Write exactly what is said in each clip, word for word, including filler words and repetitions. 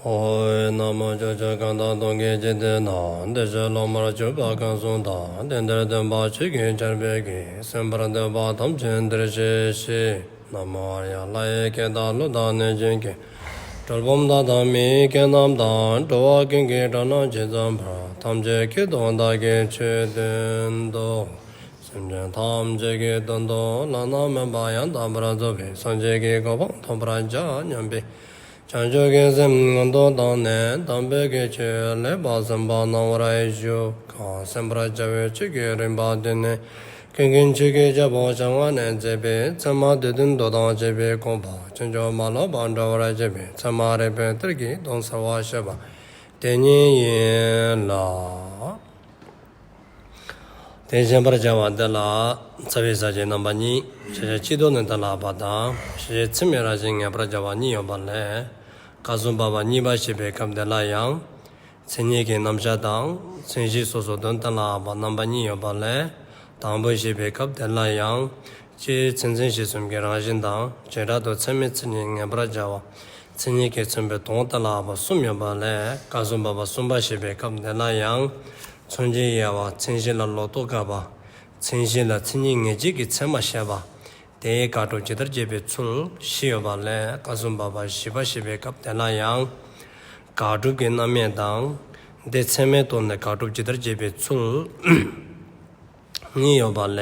ཨོ། ན་མོ། ཕྱོགས་བཅུ་གང་དག་སྟོང་གི་འཇིག་རྟེན་ན། བདེ་གཤེགས་སློབ་མར་གྱུར་པ་གང་སུ་དག། དེང་འདིར་སྟོན་པ་ཆོས་ཀྱི་ཆར་འབེབས་ཀྱིས། གསན་པར་འདོད་པ་ཐམས་ཅད་འདིར་གཤེགས་ཤིག། ན་མོ་ཨཱརྱ། ལྷ་ཡི་སྐད་དང་ཀླུ་དང་གནོད་སྦྱིན་སྐད། གྲུལ་བུམ་དག་དང་མི་ཡི་སྐད་རྣམས་དང་། འགྲོ་བ་ཀུན་གྱི་སྒྲ་རྣམས་ཇི་ཙམ་པར། ཐམས་ཅད་སྐད་དུ་བདག་གིས་ཆོས་བསྟན་ཏོ། སེམས་ཅན་ཐམས་ཅད་ཀྱི་དོན་དུ་བླ་ན་མེད་པ་ཡང་དག་པར་རྫོགས་པའི་སངས་རྒྱས་ཀྱི་གོ་འཕང་ཐོབ་པར་བྱ་སྙམ་པའི་བྱང་ཆུབ་ཀྱི་སེམས་མངོན་དུ་བཏང་ནས་དམ་པའི་གི་ཆོས་ལེགས་པར་གསན་པ་གནང་བར་ཞུ། གང་གསན་པར་བྱ་བའི་ཆོས་ཀྱི་རིམ་པ་འདི་ནི། ཀུན་མཁྱེན་ཆོས་ཀྱི་རྒྱལ་པོ་ཞལ་སྔ་ནས་མཛད་པའི་ཚད་མ་སྡེ་བདུན་མདོ་དང་བཅས་པའི་དགོངས་པ་ཕྱིན་ཅི་མ་ལོག་པར་འགྲེལ་བར་བྱེད་པའི་ཚད་མ་རིགས་པའི་གཏེར་གྱི་དོན་གསལ་བར་བཤད་པ་དེ་ཉིད་ཡིན་ལ། དེ་བཤད་པར་བྱ་བ་འདི་ལ་རྩ་བའི་ས་བཅད་རྣམ་པ་གཉིས། ཤེས་བྱ་སྤྱི་ལྡོག་ནས་གཏན་ལ་དབབ་པ་དང་། ཤེས་བྱེད་ཚད་མའི་རང་བཞིན་ངེས་པར་བྱ་བ་གཉིས་ཡོད་པ་ལས། སྐབས་སུ་བབ་པ་གཉིས་པ་བཤད་པའི་སྐབས་འདི་ལ་ཡང་། མཚན་ཉིད་ཀྱི་རྣམ་གཞག་དང་། མཚན་གཞི་སོ་སོའི་དོན་གཏན་ལ་དབབ་པ་རྣམ་པ་གཉིས་ཡོད་པ་ལས། དང་པོ་བཤད་པའི་སྐབས་འདི་ལ་ཡང་། སྤྱིའི་མཚན་མཚོན་གཞི་གསུམ་གྱི་རང་བཞིན་དང་། བྱེ་བྲག་ཏུ་ཚད་མའི་མཚན་ཉིད་ངེས་པར་བྱ་བ། མཚན་ཉིད་ཀྱིས་མཚོན་པའི་དོན་གཏན་ལ་དབབ་པ་གསུམ་ཡོད་པ་ལས། སྐབས་སུ་བབ་པ་གསུམ་པ་བཤད་པའི་སྐབས་འདི་ལ་ཡང་། མཚོན་བྱའི་དབྱེ་བ། མཚན་གཞི་ལ་ལོག་རྟོག་དགག་པ། མཚན་གཞི་ལ་མཚན་ཉིད་ངེས་བྱེད་ཀྱི་ཚད་མ་བཤད་པ། དེའི་དགག་སྒྲུབ་ཇི་ལྟར་བྱེད་པའི་ཚུལ་བཞི་ཡོད་པ་ལས། སྐབས་སུ་བབ་པ་བཞི་པ་བཤད་པའི་སྐབས་དེ་ལ་ཡང་། དགག་སྒྲུབ་ཀྱི་རྣམ་དབྱེ་དང་། དེ་ཚད་མས་རྟོགས་ནས་དགག་སྒྲུབ་ཇི་ལྟར་བྱེད་པའི་ཚུལ་གཉིས་ཡོད་པ་ལས།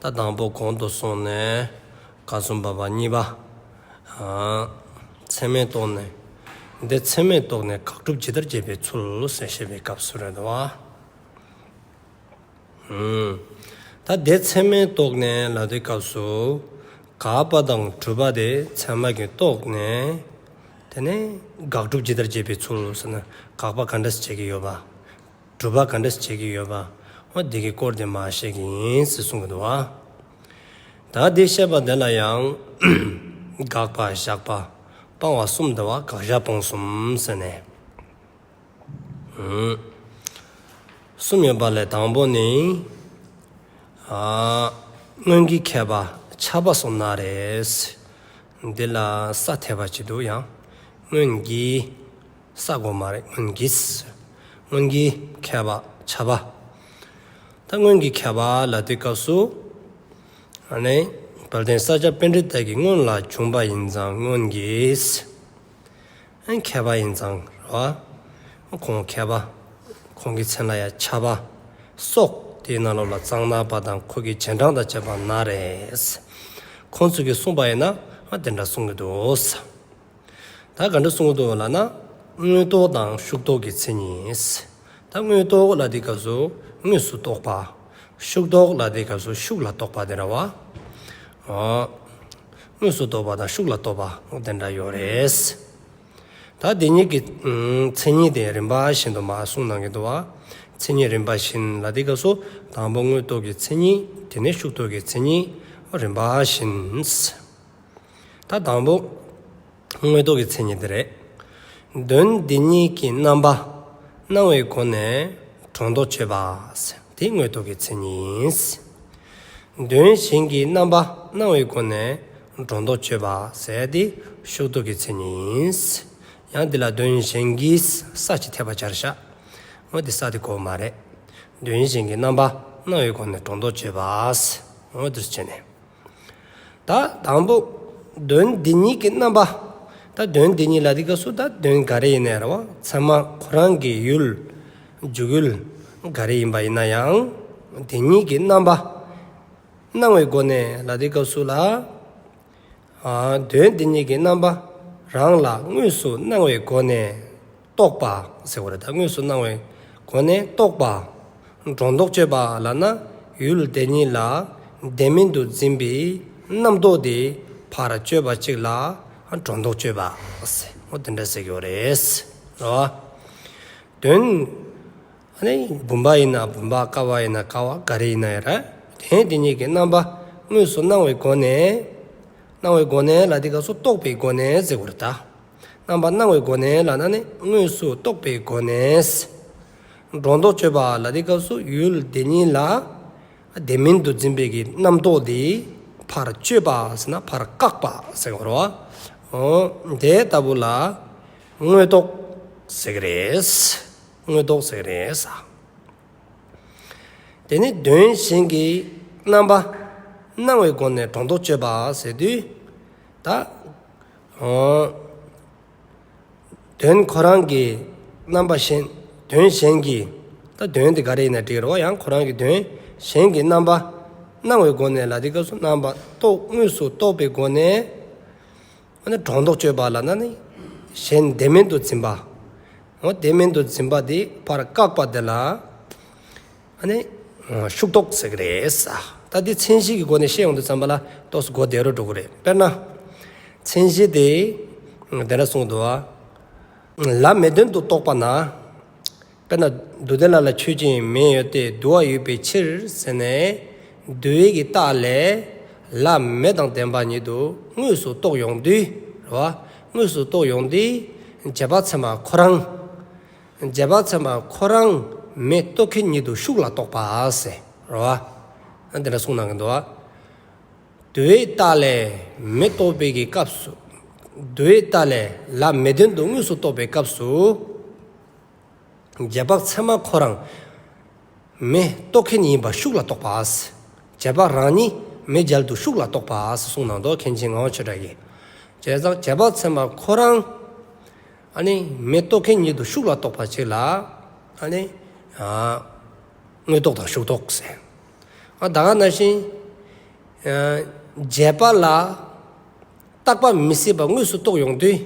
ད་དང་པོ་གོང་དུ་སོང་ནས་སྐབས་སུ་བབ་པ་གཉིས་པ། ཨ། ཚད་མས་རྟོགས་ནས། དེ་ཚད་མས་རྟོགས་ནས་དགག་སྒྲུབ་ཇི་ལྟར་བྱེད་པའི་ཚུལ་ཟེར་བཤད་པའི་སྐབས་སུ་རེད་དོ། ཨུམ། ད་དེ་ཚད་མས་རྟོགས་ནས་ལབ་དུས་སྐབས་སུ། དགག་པ་དང་སྒྲུབ་པ་དེ་ཚད་མ་གིས་རྟོགས་ནས། དེ་ནས་དགག་སྒྲུབ་ཇི་ལྟར་བྱེད་པའི་ཚུལ་ཟེར་ན། དགག་པ་ག་འདྲས་བྱེད་ཀྱི་ཡོད་པ། སྒྲུབ་པ་ག་འདྲས་བྱེད་ཀྱི་ཡོད་པ། འོ་དེ་གི་སྐོར་དེ་མར་བཤད་ཀྱི་ཡིན་ཟེར་གསུང་གི་འདུག་བ། ད་དེ་བཤད་པ་དེ་ལ་ཡང་། དགག་པ་བཞག་པ་སྤང་བ་གསུམ་འདུག་བ། དགག་བཞག་སྤོང་གསུམ་ཟེར་ནས། ཨུམ། གསུམ་ཡོད་པ་ལས་དང་པོ་ནི། ཨ། སྔོན་གྱི་མཁས་པ་ཆ་པ་སོགས་ན་རེ། འདི་ལ་ས་འཐེབ་པ་ཅིག་འདུག་ཡང་། སྔོན་གྱི། ས་དགོས་མ་རེད། སྔོན་གྱི། སྔོན་གྱི་མཁས་པ་ཆ་པ། ད་སྔོན་གྱི་མཁས་པ་ལབ་དུས་སྐབས་སུ། ཨ་ནི་དཔལ་ལྡན་ས་སྐྱ་པཎྜི་ཏ་གི་སྔོན་ལ་བྱུང་བ་ཡིན་ཙང་སྔོན་གྱི། ཨ་ནི་མཁས་པ་ཡིན་ཙང་རེད་བ། ཁོང་མཁས་པ། ཁོང་གི་མཚན་ལ་ཡང་ཆ་པ་སོགས། དེའི་ནང་ལོགས་ལ་གཙང་ནག་པ་དང་ཁོ་གི་རྗེས་འབྲང་དང་བཅས་པ་ན་རེ། ཁོང་ཚོ་གིས་གསུངས་པ་ཡིན་ན། ཨ། དེ་འདྲ་གསུང་གི་འདུག། ད་ག་འདྲ་གསུང་གི་འདུག་ལབ་ན། དངོས་རྟོགས་དང་ཤུགས་རྟོགས་ཀྱི་མཚན་ཉིད། ད་དངོས་རྟོགས་ལབ་དུས་སྐབས་སུ་དངོས་སུ་རྟོགས་པ། ཤུགས་རྟོགས་ལབ་དུས་སྐབས་སུ་ཤུགས་ལ་རྟོགས་པ་དེ་རེད་བ། ཨོ། དངོས་སུ་རྟོགས་པ་དང་ཤུགས་ལ་རྟོགས་པ་དེ་འདྲ་ཡོད་རེད། ད་དེ་གཉིས་ཀྱི་མཚན་ཉིད་དེ་རིམ་པ་བཞིན་དུ་མར་གསུངས་གནང་གི་འདུག་བ། མཚན་ཉིད་རིམ་པ་བཞིན་ལབ་དུས་སྐབས་སུ། དང་པོ་དངོས་རྟོགས་ཀྱི་མཚན་ཉིད། དེ་ནས་ཤུགས་རྟོགས་ཀྱི་མཚན་ཉིད། རིམ་པ་བཞིན། ད་དང་པོ་དངོས་རྟོགས་ཀྱི་མཚན་ཉིད་དེ་རེད། དོན་འདི་ཉིད་ཀྱི་རྣམ་པ་སྣང་བའི་སྒོ་ནས་སྒྲོ་འདོགས་གཅོད་པ་ཟེར། དེ་དངོས་རྟོགས་ཀྱི་མཚན་ཉིད་ཡིན། དོན་གཞན་གྱི་རྣམ་པ་སྣང་བའི་སྒོ་ནས་སྒྲོ་འདོགས་གཅོད་པ་ཟེར། དེ་ཤུགས་རྟོགས་ཀྱི་མཚན་ཉིད་ཡིན། ཡང་འདི་ལ་དོན་གཞན་གྱི་ས་ཅིག་འཐེབ་པ་སྦྱར་བཞག། འོ་དེ་ས་དེ་དགོས་མ་རེད། དོན་གཞན་གྱི་རྣམ་པ་སྣང་བའི་སྒོ་ནས་སྒྲོ་འདོགས་གཅོད་པ་ཟེར། འོ་དེ་བྱས་ནས། ད་དང་པོ་དོན་འདི་ཉིད་ཀྱི་རྣམ་པ། ད་དོན་འདི་ཉིད་ལབ་དུས་སྐབས་སུ་ད་དོན་ག་རེ་ཡིན་ནའི་རེད་བ། ཚད་མ་ཁོ་རང་གི་ཡུལ། འཇུག་ཡུལ་ག་རེ་ཡིན་པ་ཡིན་ན་ཡང་། དེ་ཉིད་ཀྱི་རྣམ་པ་སྣང་བའི་སྒོ་ནས་ལབ་དུས་སྐབས་སུ་ལ། ཨ། དོན་འདི་ཉིད་ཀྱི་རྣམ་པ་རང་ལ་དངོས་སུ་སྣང་བའི་སྒོ་ནས་རྟོགས་པ་ཟེར་བ་རེད། ད་དངོས་སུ་སྣང་བའི་སྒོ་ནས་རྟོགས་པ། སྒྲོ་འདོགས་གཅོད་པ་ལབ་ན། ཡུལ་དེ་ཉིད་ལ་དེ་མིན་དུ་འཛིན་པའི་རྣམ་རྟོག་དེ་ཕར་གཅོད་པ་ཅིག་ལ་སྒྲོ་འདོགས་གཅོད་པ་ཟེར། འོ་དེ་འདྲ་ཟེར་གྱི་ཡོད་རེད། རེད་བ། དོན། ཨ་ནི་བུམ་པ་ཡིན་ན་བུམ་པ། ཀ་བ་ཡིན་ན་ཀ་བ། ག་རེ་ཡིན་ན་ཡང་ར། དོན་དེ་ཉིད་ཀྱི་རྣམ་པ་དངོས་སུ་སྣང་བའི་སྒོ་ནས། སྣང་བའི་སྒོ་ནས་ལབ་དུས་སྐབས་སུ་རྟོགས་པའི་སྒོ་ནས་ཟེར་དགོས་རེད་ད། རྣམ་པ་སྣང་བའི་སྒོ་ནས་ལབ་ན་ནི་དངོས་སུ་རྟོགས་པའི་སྒོ་ནས། སྒྲོ་འདོགས་གཅོད་པ་ལབ་དུས་སྐབས་སུ་ཡུལ་དེ་ཉིད་ལ་དེ་མིན་དུ་འཛིན་པའི་གི་རྣམ་རྟོག་དེ་ཕར་གཅོད་པ་ཟེར་ན་ཕར་བཀག་པ་ཟེར་དགོས་རེད་བ། འོ་དེ་ལྟ་བུ་ལ། དངོས་རྟོགས་ཟེར་གི་རེད། དངོས་རྟོགས་ཟེར་གི་རེད། དེ་ནི་དོན་གཞན་གྱི་རྣམ་པ་སྣང་བའི་སྒོ་ནས་སྒྲོ་འདོགས་གཅོད་པ་ཟེར་དུས། ད་ཨོ། དོན་ཁོ་རང་གི་རྣམ་པ་གཞན། དོན་གཞན་གྱི། ད་དོན་དེ་ག་རེ་ཡིན་ན་འགྲིག་རེད་བ། ཡང་ཁོ་རང་གི་དོན་གཞན་གྱི་རྣམ་པ་སྣང་བའི་སྒོ་ནས་ལ། དེའི་སྐབས་སུ་རྣམ་པ་རྟོགས། དངོས་སུ་རྟོགས་པའི་སྒོ་ནས། ཨ་ནི་སྒྲོ་འདོགས་གཅོད་པ་ལ་ན་ནི། གཞན་དེ་མིན་དུ་འཛིན་པ། འོ་དེ་མིན་དུ་འཛིན་པ་དེ་ཕར་བཀག་པ་དེ་ལ། ཨ་ནི་ཤུགས་རྟོགས་ཟེར་གི་རེད། ད་འདི་མཚན་གཞི་གི་སྒོ་ནས་བཤད་ཡོང་དུས་ཙམ་པ་ལ་ཏོག་ཙམ་གོ་བདེ་རུ་འགྲོ་གི་རེད། དཔེར་ན། མཚན་གཞི་དེ་དེ་འདྲ་གསུངས་འདུག་བ། ལ་མེ་ལྡན་དུ་རྟོགས་པ་ན། དཔེར་ན། དུ་ལྡན་ལ་ལ་ཆོས་ཅན། མེ་ཡོད་དེ་དུ་བ་ཡོད་པའི་ཕྱིར་ཟེར་ནས། དུ་བའི་གི་རྟགས་ལས་ལ་མེ་དང་ལྡན་པ་ཉིད་དུ་དངོས་སུ་རྟོགས་ཡོང་དུས། རེད་བ། དངོས་སུ་རྟོགས་ཡོང་དུས། རྗེས་དཔག་ཚད་མ་ཁོ་རང་། རྗེས་དཔག་ཚད་མ་ཁོ་རང་མེ་རྟོགས་མཁན་ཉིད་དུ་ཤུགས་ལ་རྟོགས་པ་ཟེར། རེད་བ། འདི་འདྲ་གསུངས་གནང་གི་འདུག་བ། དུ་བའི་རྟགས་ལས་མེ་རྟོགས་པའི་གི་སྐབས་སུ། དུ་བའི་རྟགས་ལས་ལ་མེ་ལྡན་དུ་དངོས་སུ་རྟོགས་པའི་སྐབས་སུ། རྗེས་དཔག་ཚད་མ་ཁོ་རང་མེ་རྟོགས་མཁན་ཡིན་པ་ཤུགས་ལ་རྟོགས་པ། རྗེས་དཔག་རང་ཉིད་མེ་རྒྱལ་དུ་ཤུགས་ལ་རྟོགས་པ་གསུངས་གནང་འདུག། མཁན་ཆེན་ངག་དབང་ཆོས་གྲགས་ཀྱིས། བྱས་ཙང་རྗེས་དཔག་ཚད་མ་ཁོ་རང་ཨ་ནི་མེ་རྟོགས་མཁན་ཉིད་དུ་ཤུགས་ལ་རྟོགས་པ་ཅིག་ལ། ཨ་ནི་ཨ་དངོས་རྟོགས་དང་ཤུགས་རྟོགས་ཟེར། ཨ་ད་ག་ནང་བཞིན་ཨ་རྗེས་དཔག་ལ་རྟག་པ་མི་སྲིད་པ་དངོས་སུ་རྟོགས་ཡོང་དུས།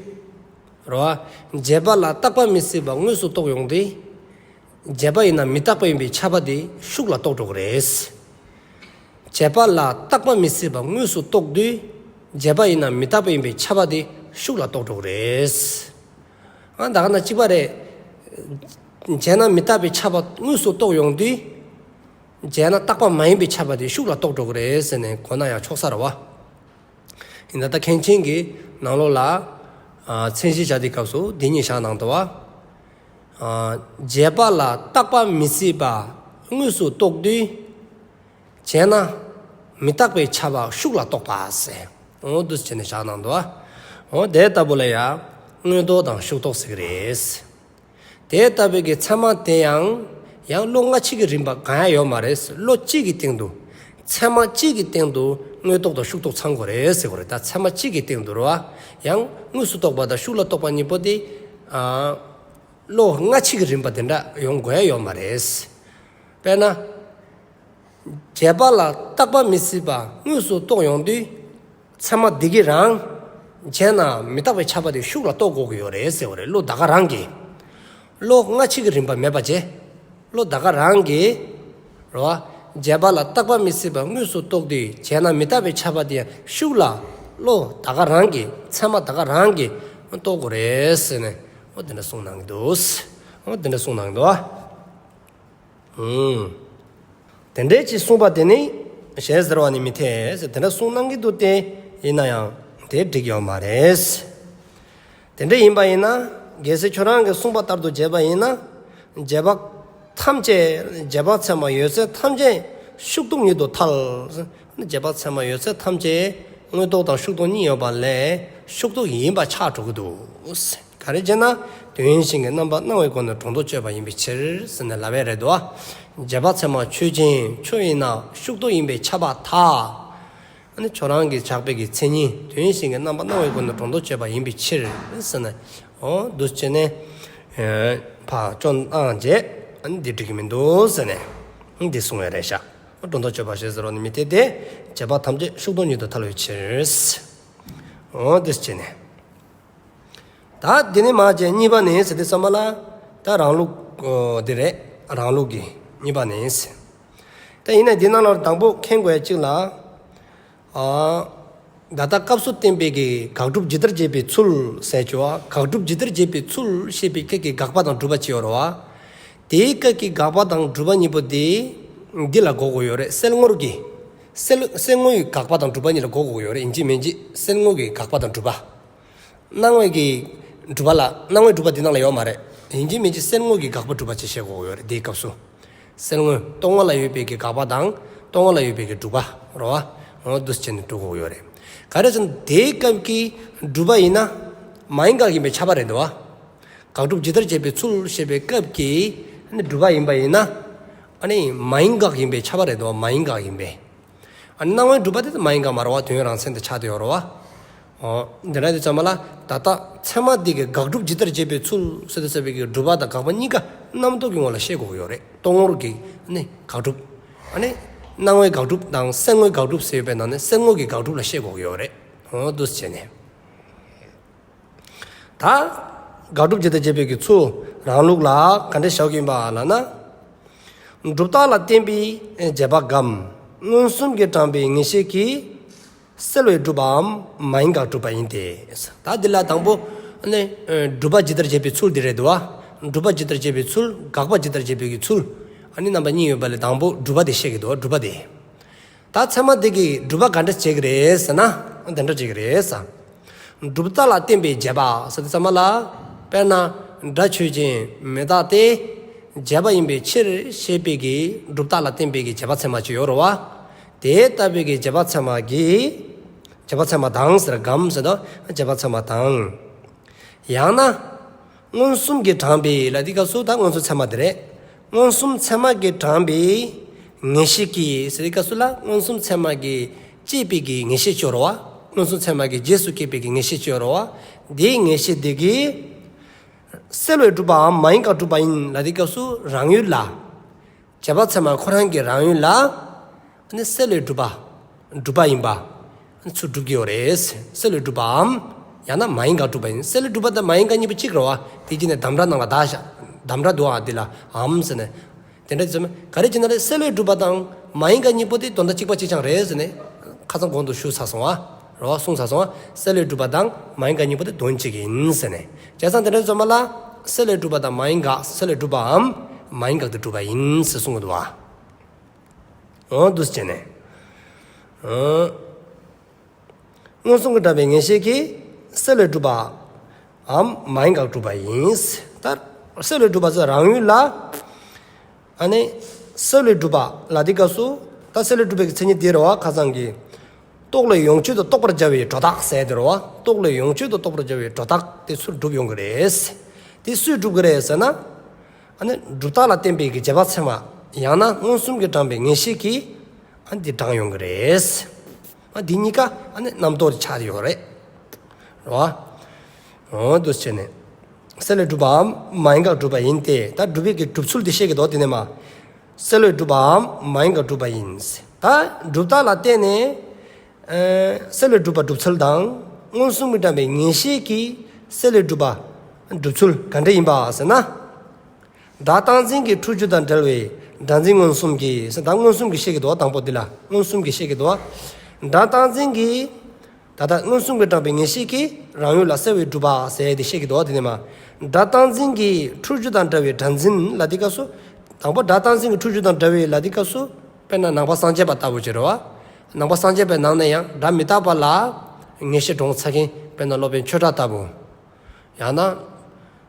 རེད་བ། རྗེས་དཔག་ལ་རྟག་པ་མི་སྲིད་པ་དངོས་སུ་རྟོགས་ཡོང་དུས། རྗེས་དཔག་ཡིན་ན་མི་རྟག་པ་ཡིན་པའི་ཁྱབ་པ་དེ་ཤུགས་ལ་རྟོགས་འགྲོ་གི་རེད། རྗེས་དཔག་ལ་རྟག་པ་མི་སྲིད་པ་དངོས་སུ་རྟོགས་དུས། རྗེས་དཔག་ཡིན་ན་མི་རྟག་པ་ཡིན་པའི་ཁྱབ་པ་དེ་ཤུགས་ལ་རྟོགས་འགྲོ་གི་རེད། ཨ་ད་ག་ནང་གཅིག་པ་རེད། བྱས་ན་མི་རྟག་པའི་ཁྱབ་པ་དངོས་སུ་རྟོགས་ཡོང་དུས། བྱས་ན་རྟག་པ་མ་ཡིན་པའི་ཁྱབ་པ་དེ་ཤུགས་ལ་རྟོགས་འགྲོ་གི་རེད་ཟེར་ནས་གོ་ན་ཡང་ཆོག་ས་རེད་བ། ཡིན་ད་ལྟ་མཁན་ཆེན་གྱིས་ནང་ལོགས་ལ་ཨ་མཚན་གཞི་བཞག་དུས་སྐབས་སུ་འདི་གཉིས་བཞག་གནང་འདུག་བ། ཨ་རྗེས་དཔག་ལ་རྟག་པ་མི་སྲིད་པ་དངོས་སུ་རྟོགས་དུས། བྱས་ན་མི་རྟག་པའི་ཁྱབ་པ་ཤུགས་ལ་རྟོགས་པ་ཟེར། འོ་འདུག་སེ་བྱས་ནས་བཞག་གནང་འདུག། འོ་དེ་ལྟ་བུ་ལ་ཡང་དངོས་རྟོགས་དང་ཤུགས་རྟོགས་ཟེར་གི་རེད། དེ་ལྟ་བུའི་གི་ཚད་མ་དེ་ཡང་ཡང་བློ་སྔ་ཕྱི་གི་རིམ་པ་གང་ཡང་ཡོད་མ་རེད། བློ་གཅིག་གི་སྟེང་དུ། ཚད་མ་གཅིག་གི་སྟེང་དུ་དངོས་རྟོགས་དང་ཤུགས་རྟོགས་ཚང་དགོས་རེད་ཟེར་དགོས་རེད། ད་ཚད་མ་གཅིག་གི་སྟེང་དུ་རེད་བ། ཡང་དངོས་སུ་རྟོགས་པ་དང་ཤུགས་ལ་རྟོགས་པ་གཉིས་པོ་དེ་ཨ་བློ་སྔ་ཕྱི་གི་རིམ་པ་དེ་འདྲ་ཡོང་དགོས་ཡ་ཡོད་མ་རེད། དཔེར་ན། རྗེས་དཔག་ལ་རྟག་པ་མི་སྲིད་པ་དངོས་སུ་རྟོགས་ཡོང་དུས། ཚད་མ་འདི་གིས་རང་། བྱས་ན་མི་རྟག་པའི་ཁྱབ་པ་དེ་ཤུགས་ལ་རྟོགས་དགོས་ཀྱི་ཡོད་རེད་ཟེར་བ་རེད། བློ་ད་ག་རང་གིས། བློ་སྔ་ཕྱི་གི་རིམ་པ་མེད་པ་བྱས། བློ་ད་ག་རང་གིས། རེད་བ། རྗེས་དཔག་ལ་རྟག་པ་མི་སྲིད་པ་དངོས་སུ་རྟོགས་དུས། བྱས་ན་མི་རྟག་པའི་ཁྱབ་པ་དེ་ཡང་ཤུགས་ལ། བློ་ད་ག་རང་གིས། ཚད་མ་ད་ག་རང་གིས་རྟོགས་དགོས་རེད་ཟེར་ནས། འོ་དེ་འདྲ་གསུངས་གནང་གི་འདུག། འོ་དེ་འདྲ་གསུངས་གནང་གི་འདུག། ཨུམ། དེ་འདྲའི་ཅིག་གསུངས་པ་དེ་ནི་ཞེས་ཟེར་བ་ནི་མི་འཐད་ཟེར། དེ་འདྲ་གསུངས་གནང་གི་འདུག་སྟེ། ཡིན་ན་ཡང་དེ་འགྲིག་ཡོད་མ་རེད། དེ་འདྲ་ཡིན་པ་ཡིན་ན། གལ་སྲིད་ཁྱོད་རང་གིས་གསུངས་པ་ལྟར་དུ་བྱས་པ་ཡིན་ན། རྗེས་དཔག་ཐམས་ཅད། རྗེས་དཔག་ཚད་མ་ཡོད་ཚད་ཐམས་ཅད་ཤུགས་རྟོགས་ཉིད་དུ་ཐལ། རྗེས་དཔག་ཚད་མ་ཡོད་ཚད་ཐམས་ཅད་དངོས་རྟོགས་དང་ཤུགས་རྟོགས་གཉིས་ཡོད་པ་ལས་ཤུགས་རྟོགས་ཡིན་པ་ཆགས་འགྲོ་གི་འདུག། ག་རེ་བྱས་ན། དོན་གཞན་གྱི་རྣམ་པ་སྣང་བའི་སྒོ་ནས་སྒྲོ་འདོགས་གཅོད་པ་ཡིན་པའི་ཕྱིར་ཟེར་ནས་ལབ་ཡས་རེད་དོ། རྗེས་དཔག་ཚད་མ་ཆོས་ཅན། ཁྱོད་ཡིན་ན་ཤུགས་རྟོགས་ཡིན་པས་ཁྱབ་པར་ཐལ། ཨ་ནི་ཁྱོད་རང་གི་ཆགས་པའི་གི་མཚན་ཉིད་དོན་གཞན་གྱི་རྣམ་པ་སྣང་བའི་སྒོ་ནས་སྒྲོ་འདོགས་གཅོད་པ་ཡིན་པའི་ཕྱིར་ཟེར་ནས། འོ་འདུག་སེ་བྱས་ནས་ཕར་སྐྱོན་བཏང་བྱས། ཨ་ནི་འདི་འགྲིག་གི་མི་འདུག་ཟེར་ནས་འདི་གསུངས་ཡས་རེད་ཤག། སྒྲོ་འདོགས་གཅོད་པ་ཞེས་ཟེར་བ་ནི་མི་འཐད་དེ། རྗེས་དཔག་ཐམས་ཅད་ཤུགས་རྟོགས་ཉིད་དུ་ཐལ་བའི་ཕྱིར། འོ་འདུག་སེ་བྱས་ནས། ད་འདི་ནས་མར་བྱས་གཉིས་པ་ནས་ཟེར་དུས་ཙམ་པ་ལ། ད་རང་ལུགས་འདི་རེད། རང་ལུགས་ཀྱི་གཉིས་པ་ནས་ཟེར། ད་ཡིན་ན་འདི་ནང་ལ་དང་པོ་མཁྱེན་དགོས་ཡ་གཅིག་ལ། ཨ་ད་ལྟ་སྐབས་སུ་བསྟན་པའི་གི་དགག་སྒྲུབ་ཇི་ལྟར་བྱེད་པའི་ཚུལ་ཟེར་གྱི་བ། དགག་སྒྲུབ་ཇི་ལྟར་བྱེད་པའི་ཚུལ་བཤད་པའི་སྐབས་ཀྱི་དགག་པ་དང་སྒྲུབ་པ་ཅིག་ཡོད་རེད་བ། དེའི་སྐབས་ཀྱི་དགག་པ་དང་སྒྲུབ་པ་གཉིས་པོ་དེ་འདི་ལ་གོ་དགོས་ཡོད་རེད། སེལ་ངོར་གྱི། སེལ་སེལ་ངོ་ཡི་དགག་པ་དང་སྒྲུབ་པ་གཉིས་ལ་གོ་དགོས་ཡོད་རེད། ཡིན་གཅིག་མིན་གཅིག་སེལ་ངོ་གི་དགག་པ་དང་སྒྲུབ་པ། སྣང་བའི་གི་སྒྲུབ་པ་ལ། སྣང་བའི་སྒྲུབ་པ་འདི་ནང་ལ་ཡོད་མ་རེད། ཡིན་གཅིག་མིན་གཅིག་སེལ་ངོ་གི་དགག་པ་སྒྲུབ་པ་ཅིག་བཤད་དགོས་ཡོད་རེད། འདིའི་སྐབས་སུ། སེལ་ངོ་རྟོག་ངོ་ལ་ཡོད་པའི་གི་དགག་པ་དང་། རྟོག་ངོ་ལ་ཡོད་པའི་གི་སྒྲུབ་པ་རེད་བ། འོ་འདུག་སེ་བྱས་ནས་སྒྲུབ་དགོས་ཡོད་རེད། ག་རེ་ཟེར་ན་དེའི་སྐབས་ཀྱི་སྒྲུབ་པ་ཡིན་ན། མ་ཡིན་དགག་ཡིན་པས་ཁྱབ་པ་རེད་འདུག་བ། དགག་སྒྲུབ་ཇི་ལྟར་བྱེད་པའི་ཚུལ་ཞེས་པའི་སྐབས་ཀྱི་ཨ་ནི་སྒྲུབ་པ་ཡིན་པ་ཡིན་ན། ཨ་ནི་མ་ཡིན་དགག་ཡིན་པས་ཁྱབ་པ་རེད་དོ། མ་ཡིན་དགག་ཡིན་པས། ཨ་ནི་སྣང་བའི་སྒྲུབ་པ་དེ་མ་ཡིན་དགག་མ་རེད་བ། དོན་རང་མཚན་དེ་ཆགས་བསྡད་ཡོད་རེད་བ། འོ། འདི་འདྲ་དུས་ཙམ་པ་ལ་ད་ལྟ་ཚད་མ་འདི་གི་དགག་སྒྲུབ་ཇི་ལྟར་བྱེད་པའི་ཚུལ་ཟེར་དུས་ཙམ་པའི་གི་སྒྲུབ་པ་དང་དགག་པ་གཉིས་ཀ་རྣམ་རྟོག་གི་ངོ་ལ་བཤད་དགོས་ཀྱི་ཡོད་རེད། རྟོག་ངོར་གྱི་ནི་དགག་སྒྲུབ། ཨ་ནི་སྣང་བའི་དགག་སྒྲུབ་དང་སེལ་ངོའི་དགག་སྒྲུབ་ཟེར་བའི་ནང་ནས་སེལ་ངོ་གི་དགག་སྒྲུབ་ལ་བཤད་དགོས་ཀྱི་ཡོད་རེད། འོ་འདུག་སེ་བྱས་ནས། ད་དགག་སྒྲུབ་ཇི་ལྟར་བྱེད་པའི་གི་ཚུལ་རང་ལུགས་ལ་ག་འདྲ་བཞག་གི་ཡིན་པ་ལབ་ན། སྒྲུབ་རྟགས་ལ་བརྟེན་པའི་བྱས་པ་གམ། མངོན་སུམ་གྱིས་དྲངས་པའི་ངེས་ཤེས་ཀྱིས། སེལ་བའི་སྒྲུབ་པའམ་མ་ཡིན་དགག་སྒྲུབ་པ་ཡིན་ཏེ། ད་འདི་ལ་དང་པོ་ནི་སྒྲུབ་པ་ཇི་ལྟར་བྱེད་པའི་ཚུལ་འདི་རེད་འདུག་བ། སྒྲུབ་པ་ཇི་ལྟར་བྱེད་པའི་ཚུལ། དགག་པ་ཇི་ལྟར་བྱེད་པའི་གི་ཚུལ། ཨ་ནི་རྣམ་པ་གཉིས་ཡོད་པ་ལས་དང་པོ་སྒྲུབ་པ་དེ་བཤད་ཀྱི་འདུག་བ། སྒྲུབ་པ་དེ། ད་ཚད་མ་དེ་གིས་སྒྲུབ་པ་ག་འདྲ་བྱེད་ཀྱི་རེད་ཟེར་ན། འདི་འདྲ་བྱེད་ཀྱི་རེད་ཟེར། སྒྲུབ་རྟགས་ལ་བརྟེན་པའི་བྱས་པ་ཟེར་དུས་ཙམ་པ་ལ། དཔེར་ན་སྒྲ་ཆོས་ཅན་མི་རྟག་སྟེ། བྱས་པ་ཡིན་པའི་ཕྱིར་ཞེས་པའི་གི་སྒྲུབ་རྟགས་ལ་བརྟེན་པའི་གི་བྱས་པ་ཚད་མ་ཅིག་ཡོད་རེད་བ། དེ་ལྟ་བུའི་གི་བྱས་པ་ཚད་མ་གི། བྱས་པ་ཚད་མ་དང་ཟེར་གམ་ཟེར་དུས་བྱས་པ་ཚད་མ་དང་། ཡང་ན། མངོན་སུམ་གྱིས་དྲངས་པའི་ལ་དེའི་སྐབས་སུ་ད་མངོན་སུམ་ཚད་མ་དེ་རེད། མངོན་སུམ་ཚད་མ་གིས་དྲངས་པའི་ངེས་ཤེས་ཀྱིས་ཟེར་དེའི་སྐབས་སུ་ལ་མངོན་སུམ་ཚད་མ་གིས་སྐྱེས་པའི་གི་ངེས་ཤེས་ཅིག་ཡོད་རེད་བ། མངོན་སུམ་ཚད་མ་གི་རྗེས་སུ་སྐྱེས་པའི་གི་ངེས་ཤེས་ཅིག་ཡོད་རེད་བ། དེའི་ངེས་ཤེས་དེ་གིས་སེལ་བའི་སྒྲུབ་པའམ་མ་ཡིན་དགག་སྒྲུབ་པ་ཡིན་ལ་དེའི་སྐབས་སུ་རང་ཡུལ་ལ། བྱས་པ་ཚད་མ་ཁོ་རང་གི་རང་ཡུལ་ལ། ཨ་ནི་སེལ་བའི་སྒྲུབ་པ། སྒྲུབ་པ་ཡིན་པ། ཨ་ནི་ཚུར་སྒྲུབ་ཀྱི་ཡོད་རེད། སེལ་བའི་སྒྲུབ་པའམ། ཡང་ན་མ་ཡིན་དགག་སྒྲུབ་པ་ཡིན། སེལ་བའི་སྒྲུབ་པ་དང་མ་ཡིན་དགག་གཉིས་པོ་གཅིག་རེད་བ། དེ་གཅིག་ནས་དམ་སྒྲ་ནང་ལ་བདག་བཞག་དམ་སྒྲ་འདུག་ཨ་འདི་ལ་འམ་ཟེར་ནས། དེ་འདྲ་ཟེར་ན་ག་རེ་བྱས་ན་རེད། སེལ་བའི་སྒྲུབ་པ་དང་མ་ཡིན་དགག་གཉིས་པོ་དེ་དོན་དག་གཅིག་པ་གཅིག་རྐྱང་རེད་ཟེར་ནས། ཁ་སང་གོང་དུ་ཞུས་ཚར་སོང་བ། རེད་བ། གསུངས་ཚར་སོང་བ། སེལ་བའི་སྒྲུབ་པ་དང་མ་ཡིན་དགག་གཉིས་པོ་དེ་དོན་གཅིག་ཡིན་ཟེར་ནས། བྱས་ཙང་དེ་འདྲ་ཟེར་མ་ལ། སེལ་བའི་སྒྲུབ་པ་དང་མ་ཡིན་དགག་སེལ་བའི་སྒྲུབ་པའམ། མ་ཡིན་དགག་ཏུ་གྲུབ་པ་ཡིན་ཟེར་གསུང་གི་འདུག་བ། འོ་འདུག་སེ་བྱས་ནས། འོ། མངོན་སུམ་གྱིས་དྲངས་པའི་ངེས་ཤེས་ཀྱིས་སེལ་བའི་སྒྲུབ་པའམ་མ་ཡིན་དགག་སྒྲུབ་པ་ཡིན། ད་སེལ་བའི་སྒྲུབ་པ་ཚོ་རང་ཡུལ་ལ། ཨ་ནི་སེལ་བའི་སྒྲུབ་པ་ལ་དེའི་སྐབས་སུ་ད་སེལ་བའི་སྒྲུབ་པའི་མཚན་ཉིད་དེ་རེད་བ། ཁ་སང་གི། རྟོག་བློའི་ཡོངས་གཅོད་དུ་རྟོགས་པར་བྱ་བའི་སྒྲོ་བཏགས་ཟེར་དེ་རེད་བ། རྟོག་བློའི་ཡོངས་གཅོད་དུ་རྟོགས་པར་བྱ་བའི་སྒྲོ་བཏགས་དེ་ཚུར་སྒྲུབ་ཡོང་གི་རེད། དེ་སུས་སྒྲུབ་ཀྱི་རེད་ཟེར་ན། ཨ་ནི་སྒྲུབ་རྟགས་ལ་བརྟེན་པའི་གི་བྱས་པ་ཚད་མ། ཡང་ན་མངོན་སུམ་གྱིས་དྲངས་པའི་ངེས་ཤེས་ཀྱིས་ཨ་ནི་འདི་དྲངས་ཡོང་གི་རེད། ཨ་འདི་གཉིས་ཀ་ཨ་ནི་རྣམ་རྟོག་ཆགས་ཡོད་རེད། རེད་བ། འོ་འདུག་སེ་བྱས་ནས། སེལ་བའི་སྒྲུབ་པའམ་མ་ཡིན་དགག་སྒྲུབ་པ་ཡིན་ཏེ། ད་སྒྲུབ་པའི་གི་སྒྲུབ་ཚུལ་འདི་བཤད་ཀྱི་འདུག་དེ་ནས་མ། སེལ་བའི་སྒྲུབ་པའམ་མ་ཡིན་དགག་སྒྲུབ་པ་ཡིན། ད་སྒྲུབ་རྟགས་ལ་བརྟེན་ནས། ཨ་སེལ་བའི་སྒྲུབ་པ་སྒྲུབ་ཚུལ་དང་། མངོན་སུམ་གྱིས་དྲངས་པའི་ངེས་ཤེས་ཀྱིས་སེལ་བའི་སྒྲུབ་པ་སྒྲུབ་ཚུལ་ག་འདྲ་ཡིན་པ་ཟེར་ན། སྒྲ་རྟག་འཛིན་གྱི་འཁྲུལ་རྒྱུ་དང་བྲལ་བའི་སྒྲ་འཛིན་མངོན་སུམ་གྱིས་ཟེར། ད་མངོན་སུམ་གྱིས་བཤད་ཀྱི་འདུག་བ། དང་པོ་འདི་ལ་མངོན་སུམ་གྱིས་བཤད་ཀྱི་འདུག་བ། སྒྲ་རྟག་འཛིན་གྱི། ད་ལྟ་མངོན་སུམ་གྱིས་དྲངས་པའི་ངེས་ཤེས་ཀྱིས་རང་ཡུལ་ལ་སེལ་བའི་སྒྲུབ་པ་ཟེར་དེ་བཤད་ཀྱི་འདུག་བ། དེ་ནས་མ། སྒྲ་རྟག་འཛིན་གྱི་འཁྲུལ་རྒྱུ་དང་བྲལ་བའི་སྒྲ་འཛིན་ལ་དེའི་སྐབས་སུ། དང་པོ་སྒྲ་རྟག་འཛིན་གྱི་འཁྲུལ་རྒྱུ་དང་བྲལ་བའི་ལ་དེའི་སྐབས་སུ། དཔེར་ན་ནང་པ་སངས་རྒྱས་པ་ལྟ་བུ་ཅིག་རེད་བ། ནང་པ་སངས་རྒྱས་པའི་ནང་ནས་ཡང་སྒྲ་མི་རྟག་པ་ལ་ངེས་ཤེས་འདྲོངས་ཚར་མཁན། དཔེར་ན་སློབ་དཔོན་ཆོས་གྲགས་ལྟ་བུ། ཡང་ན།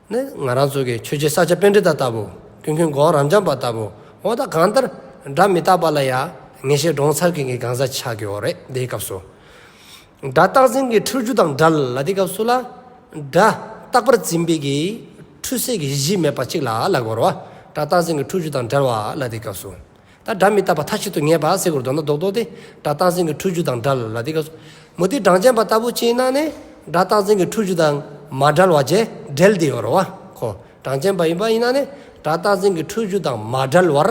ནི་ང་རང་ཚོ་གི་ཆོས་རྗེ་ས་སྐྱ་པཎྜི་ཏ་ལྟ་བུ། ཀུན་མཁྱེན་གོ་འཕང་རབ་འབྱམས་པ་ལྟ་བུ། འོ་ད་གང་ལྟར་སྒྲ་མི་རྟག་པ་ལ་ཡང་ངེས་ཤེས་འདྲོངས་ཚར་མཁན་གྱི་གང་ཟག་ཆགས་ཀྱི་ཡོད་རེད། དེའི་སྐབས་སུ། སྒྲ་རྟག་འཛིན་གྱི་འཁྲུལ་རྒྱུ་དང་བྲལ་ལ་དེའི་སྐབས་སུ་ལ། སྒྲ་རྟག་པར་འཛིན་པའི་གི་འཁྲུལ་སའི་གི་གཞི་མེད་པ་གཅིག་ལ་ལབ་དགོས་རེད་བ། སྒྲ་རྟག་འཛིན་གྱི་འཁྲུལ་རྒྱུ་དང་བྲལ་བ་ལ་དེའི་སྐབས་སུ། ད་སྒྲ་མི་རྟག་པ་མཐའ་གཅིག་ཏུ་ངེས་པ་ཟེར་དགོས་རེད། མདོར་ན་རྡོག་རྡོག་དེ་སྒྲ་རྟག་འཛིན་གྱི་འཁྲུལ་རྒྱུ་དང་བྲལ་ལ་དེའི་སྐབས་སུ། མུ་སྟེགས་གྲངས་ཅན་པ་ལྟ་བུ་ཅིག་ཡིན་ན་ནི། སྒྲ་རྟག་འཛིན་གྱི་འཁྲུལ་རྒྱུ་དང་མ་བྲལ་བ་བྱས། བྲལ་བསྡད་ཡོད་རེད་བ། ཁོ་གྲངས་ཅན་པ་ཡིན་པ་ཡིན་ན་ནི། སྒྲ་རྟག་འཛིན་གྱི་འཁྲུལ་རྒྱུ་དང་མ་བྲལ་བར་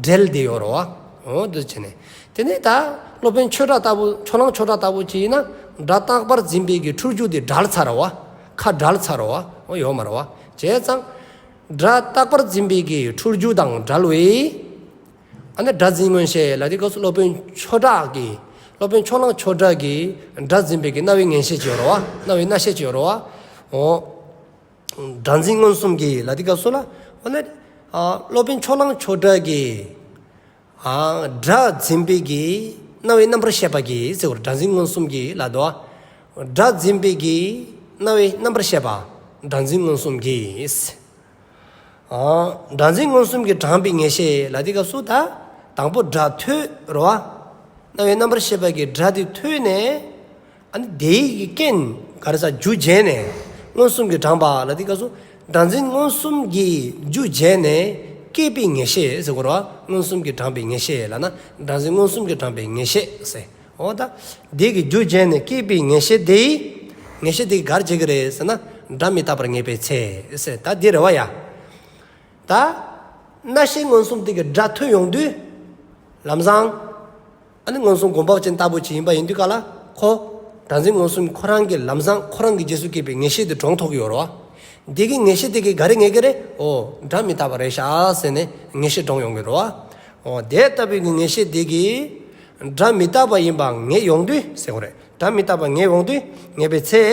བྲལ་བསྡད་ཡོད་རེད་བ། འོ་འདི་བྱས་ནས། དེ་ནས་ད་སློབ་དཔོན་ཆོས་གྲགས་ལྟ་བུ། ཕྱོགས་གླང་ཆོས་གྲགས་ལྟ་བུ་ཅིག་ཡིན་ན། སྒྲ་རྟག་པར་འཛིན་པའི་གི་འཁྲུལ་རྒྱུ་དེ་བྲལ་ཚར་རེད་བ། ཁ་བྲལ་ཚར་རེད་བ། འོ་ཡོད་མ་རེད་བ། བྱས་ཙང་། སྒྲ་རྟག་པར་འཛིན་པའི་གི་འཁྲུལ་རྒྱུ་དང་བྲལ་བའི། ཨ་ནི་སྒྲ་འཛིན་མངོན་ཤེས་ལ་དེའི་སྐབས་སུ་སློབ་དཔོན་ཆོས་གྲགས་ཀྱི། སློབ་དཔོན་ཕྱོགས་གླང་ཆོས་གྲགས་ཀྱི་སྒྲ་འཛིན་པའི་གི་རྣ་བའི་མངོན་ཤེས་ཅིག་ཡོད་རེད་བ། རྣ་བའི་རྣ་ཤེས་ཅིག་ཡོད་རེད་བ། འོ། སྒྲ་འཛིན་མངོན་སུམ་གྱིས་ལ་དེའི་སྐབས་སུ་ལ། འོ་ན། ཨ་སློབ་དཔོན་ཕྱོགས་གླང་ཆོས་གྲགས་ཀྱི། ཨ་སྒྲ་འཛིན་པའི་གི་རྣ་བའི་རྣམ་པར་ཤེས་པ་གིས་ཟེར་བ། སྒྲ་འཛིན་མངོན་སུམ་གྱིས་ལ་དོ། སྒྲ་འཛིན་པའི་གི་རྣ་བའི་རྣམ་པར་ཤེས་པ། སྒྲ་འཛིན་མངོན་སུམ་གྱིས། ཨ་སྒྲ་འཛིན་མངོན་སུམ་གྱིས་དྲངས་པའི་ངེས་ཤེས་ལ་དེའི་སྐབས་སུ་ད། དང་པོ་སྒྲ་ཐོས་རེད་བ། རྣ་བའི་རྣམ་པར་ཤེས་པ་གིས་སྒྲ་དེ་ཐོས་ནས། ཨ་ནི་དེའི་གི་རྐྱེན་ག་རེ་ཟ་རྒྱུ་བྱས་ནས་མངོན་སུམ་གྱིས་དྲངས་པ་ལ་དེའི་སྐབས་སུ། སྒྲ་འཛིན་མངོན་སུམ་གྱི་རྒྱུ་བྱས་ནས་སྐྱེས་པའི་ངེས་ཤེས་ཟེར་དགོས་རེད་བ། མངོན་སུམ་གྱིས་དྲངས་པའི་ངེས་ཤེས་ལབ་ན་སྒྲ་འཛིན་མངོན་སུམ་གྱིས་དྲངས་པའི་ངེས་ཤེས་ཟེར། འོ་ད་དེ་གི་རྒྱུ་བྱས་ནས་སྐྱེས་པའི་ངེས་ཤེས་དེ། ངེས་ཤེས་དེ་གིས་ག་རེ་བྱེད་ཀྱི་རེད་ཟེར་ན། སྒྲ་མི་རྟག་པར་ངེས་པའི་ཚེ་ཟེར། ད་དེ་རེད་བ་ཡ། ད་རྣ་ཤེས་མངོན་སུམ་དེ་གིས་སྒྲ་ཐོས་ཡོང་དུས་ལམ་སང་། ཨ་ནི་མངོན་སུམ་སྒོམ་པ་ཅན་ལྟ་བུ་ཅིག་ཡིན་པ་ཡིན་དུས་ག་ལ་ཁོ། སྒྲ་འཛིན་མངོན་སུམ་ཁོ་རང་གིས་ལམ་སང་ཁོ་རང་གི་རྗེས་སུ་སྐྱེས་པའི་ངེས་ཤེས་དེ་དྲངས་ཐུབ་ཀྱི་ཡོད་རེད་བ། དེ་གི་ངེས་ཤེས་དེ་གིས་ག་རེ་ངེས་ཀྱི་རེད། འོ་སྒྲ་མི་རྟག་པ་རེད་ཤག་ཟེར་ནས་ངེས་ཤེས་དྲངས་ཡོང་གི་རེད་བ། འོ་དེ་ལྟ་བུའི་གི་ངེས་ཤེས་དེ་གིས་སྒྲ་མི་རྟག་པ་ཡིན་པ་ངེས་ཡོང་དུས་ཟེར་དགོས་རེད། སྒྲ་མི་རྟག་པ་ངེས་ཡོང་དུས་ངེས་པའི་ཚེ།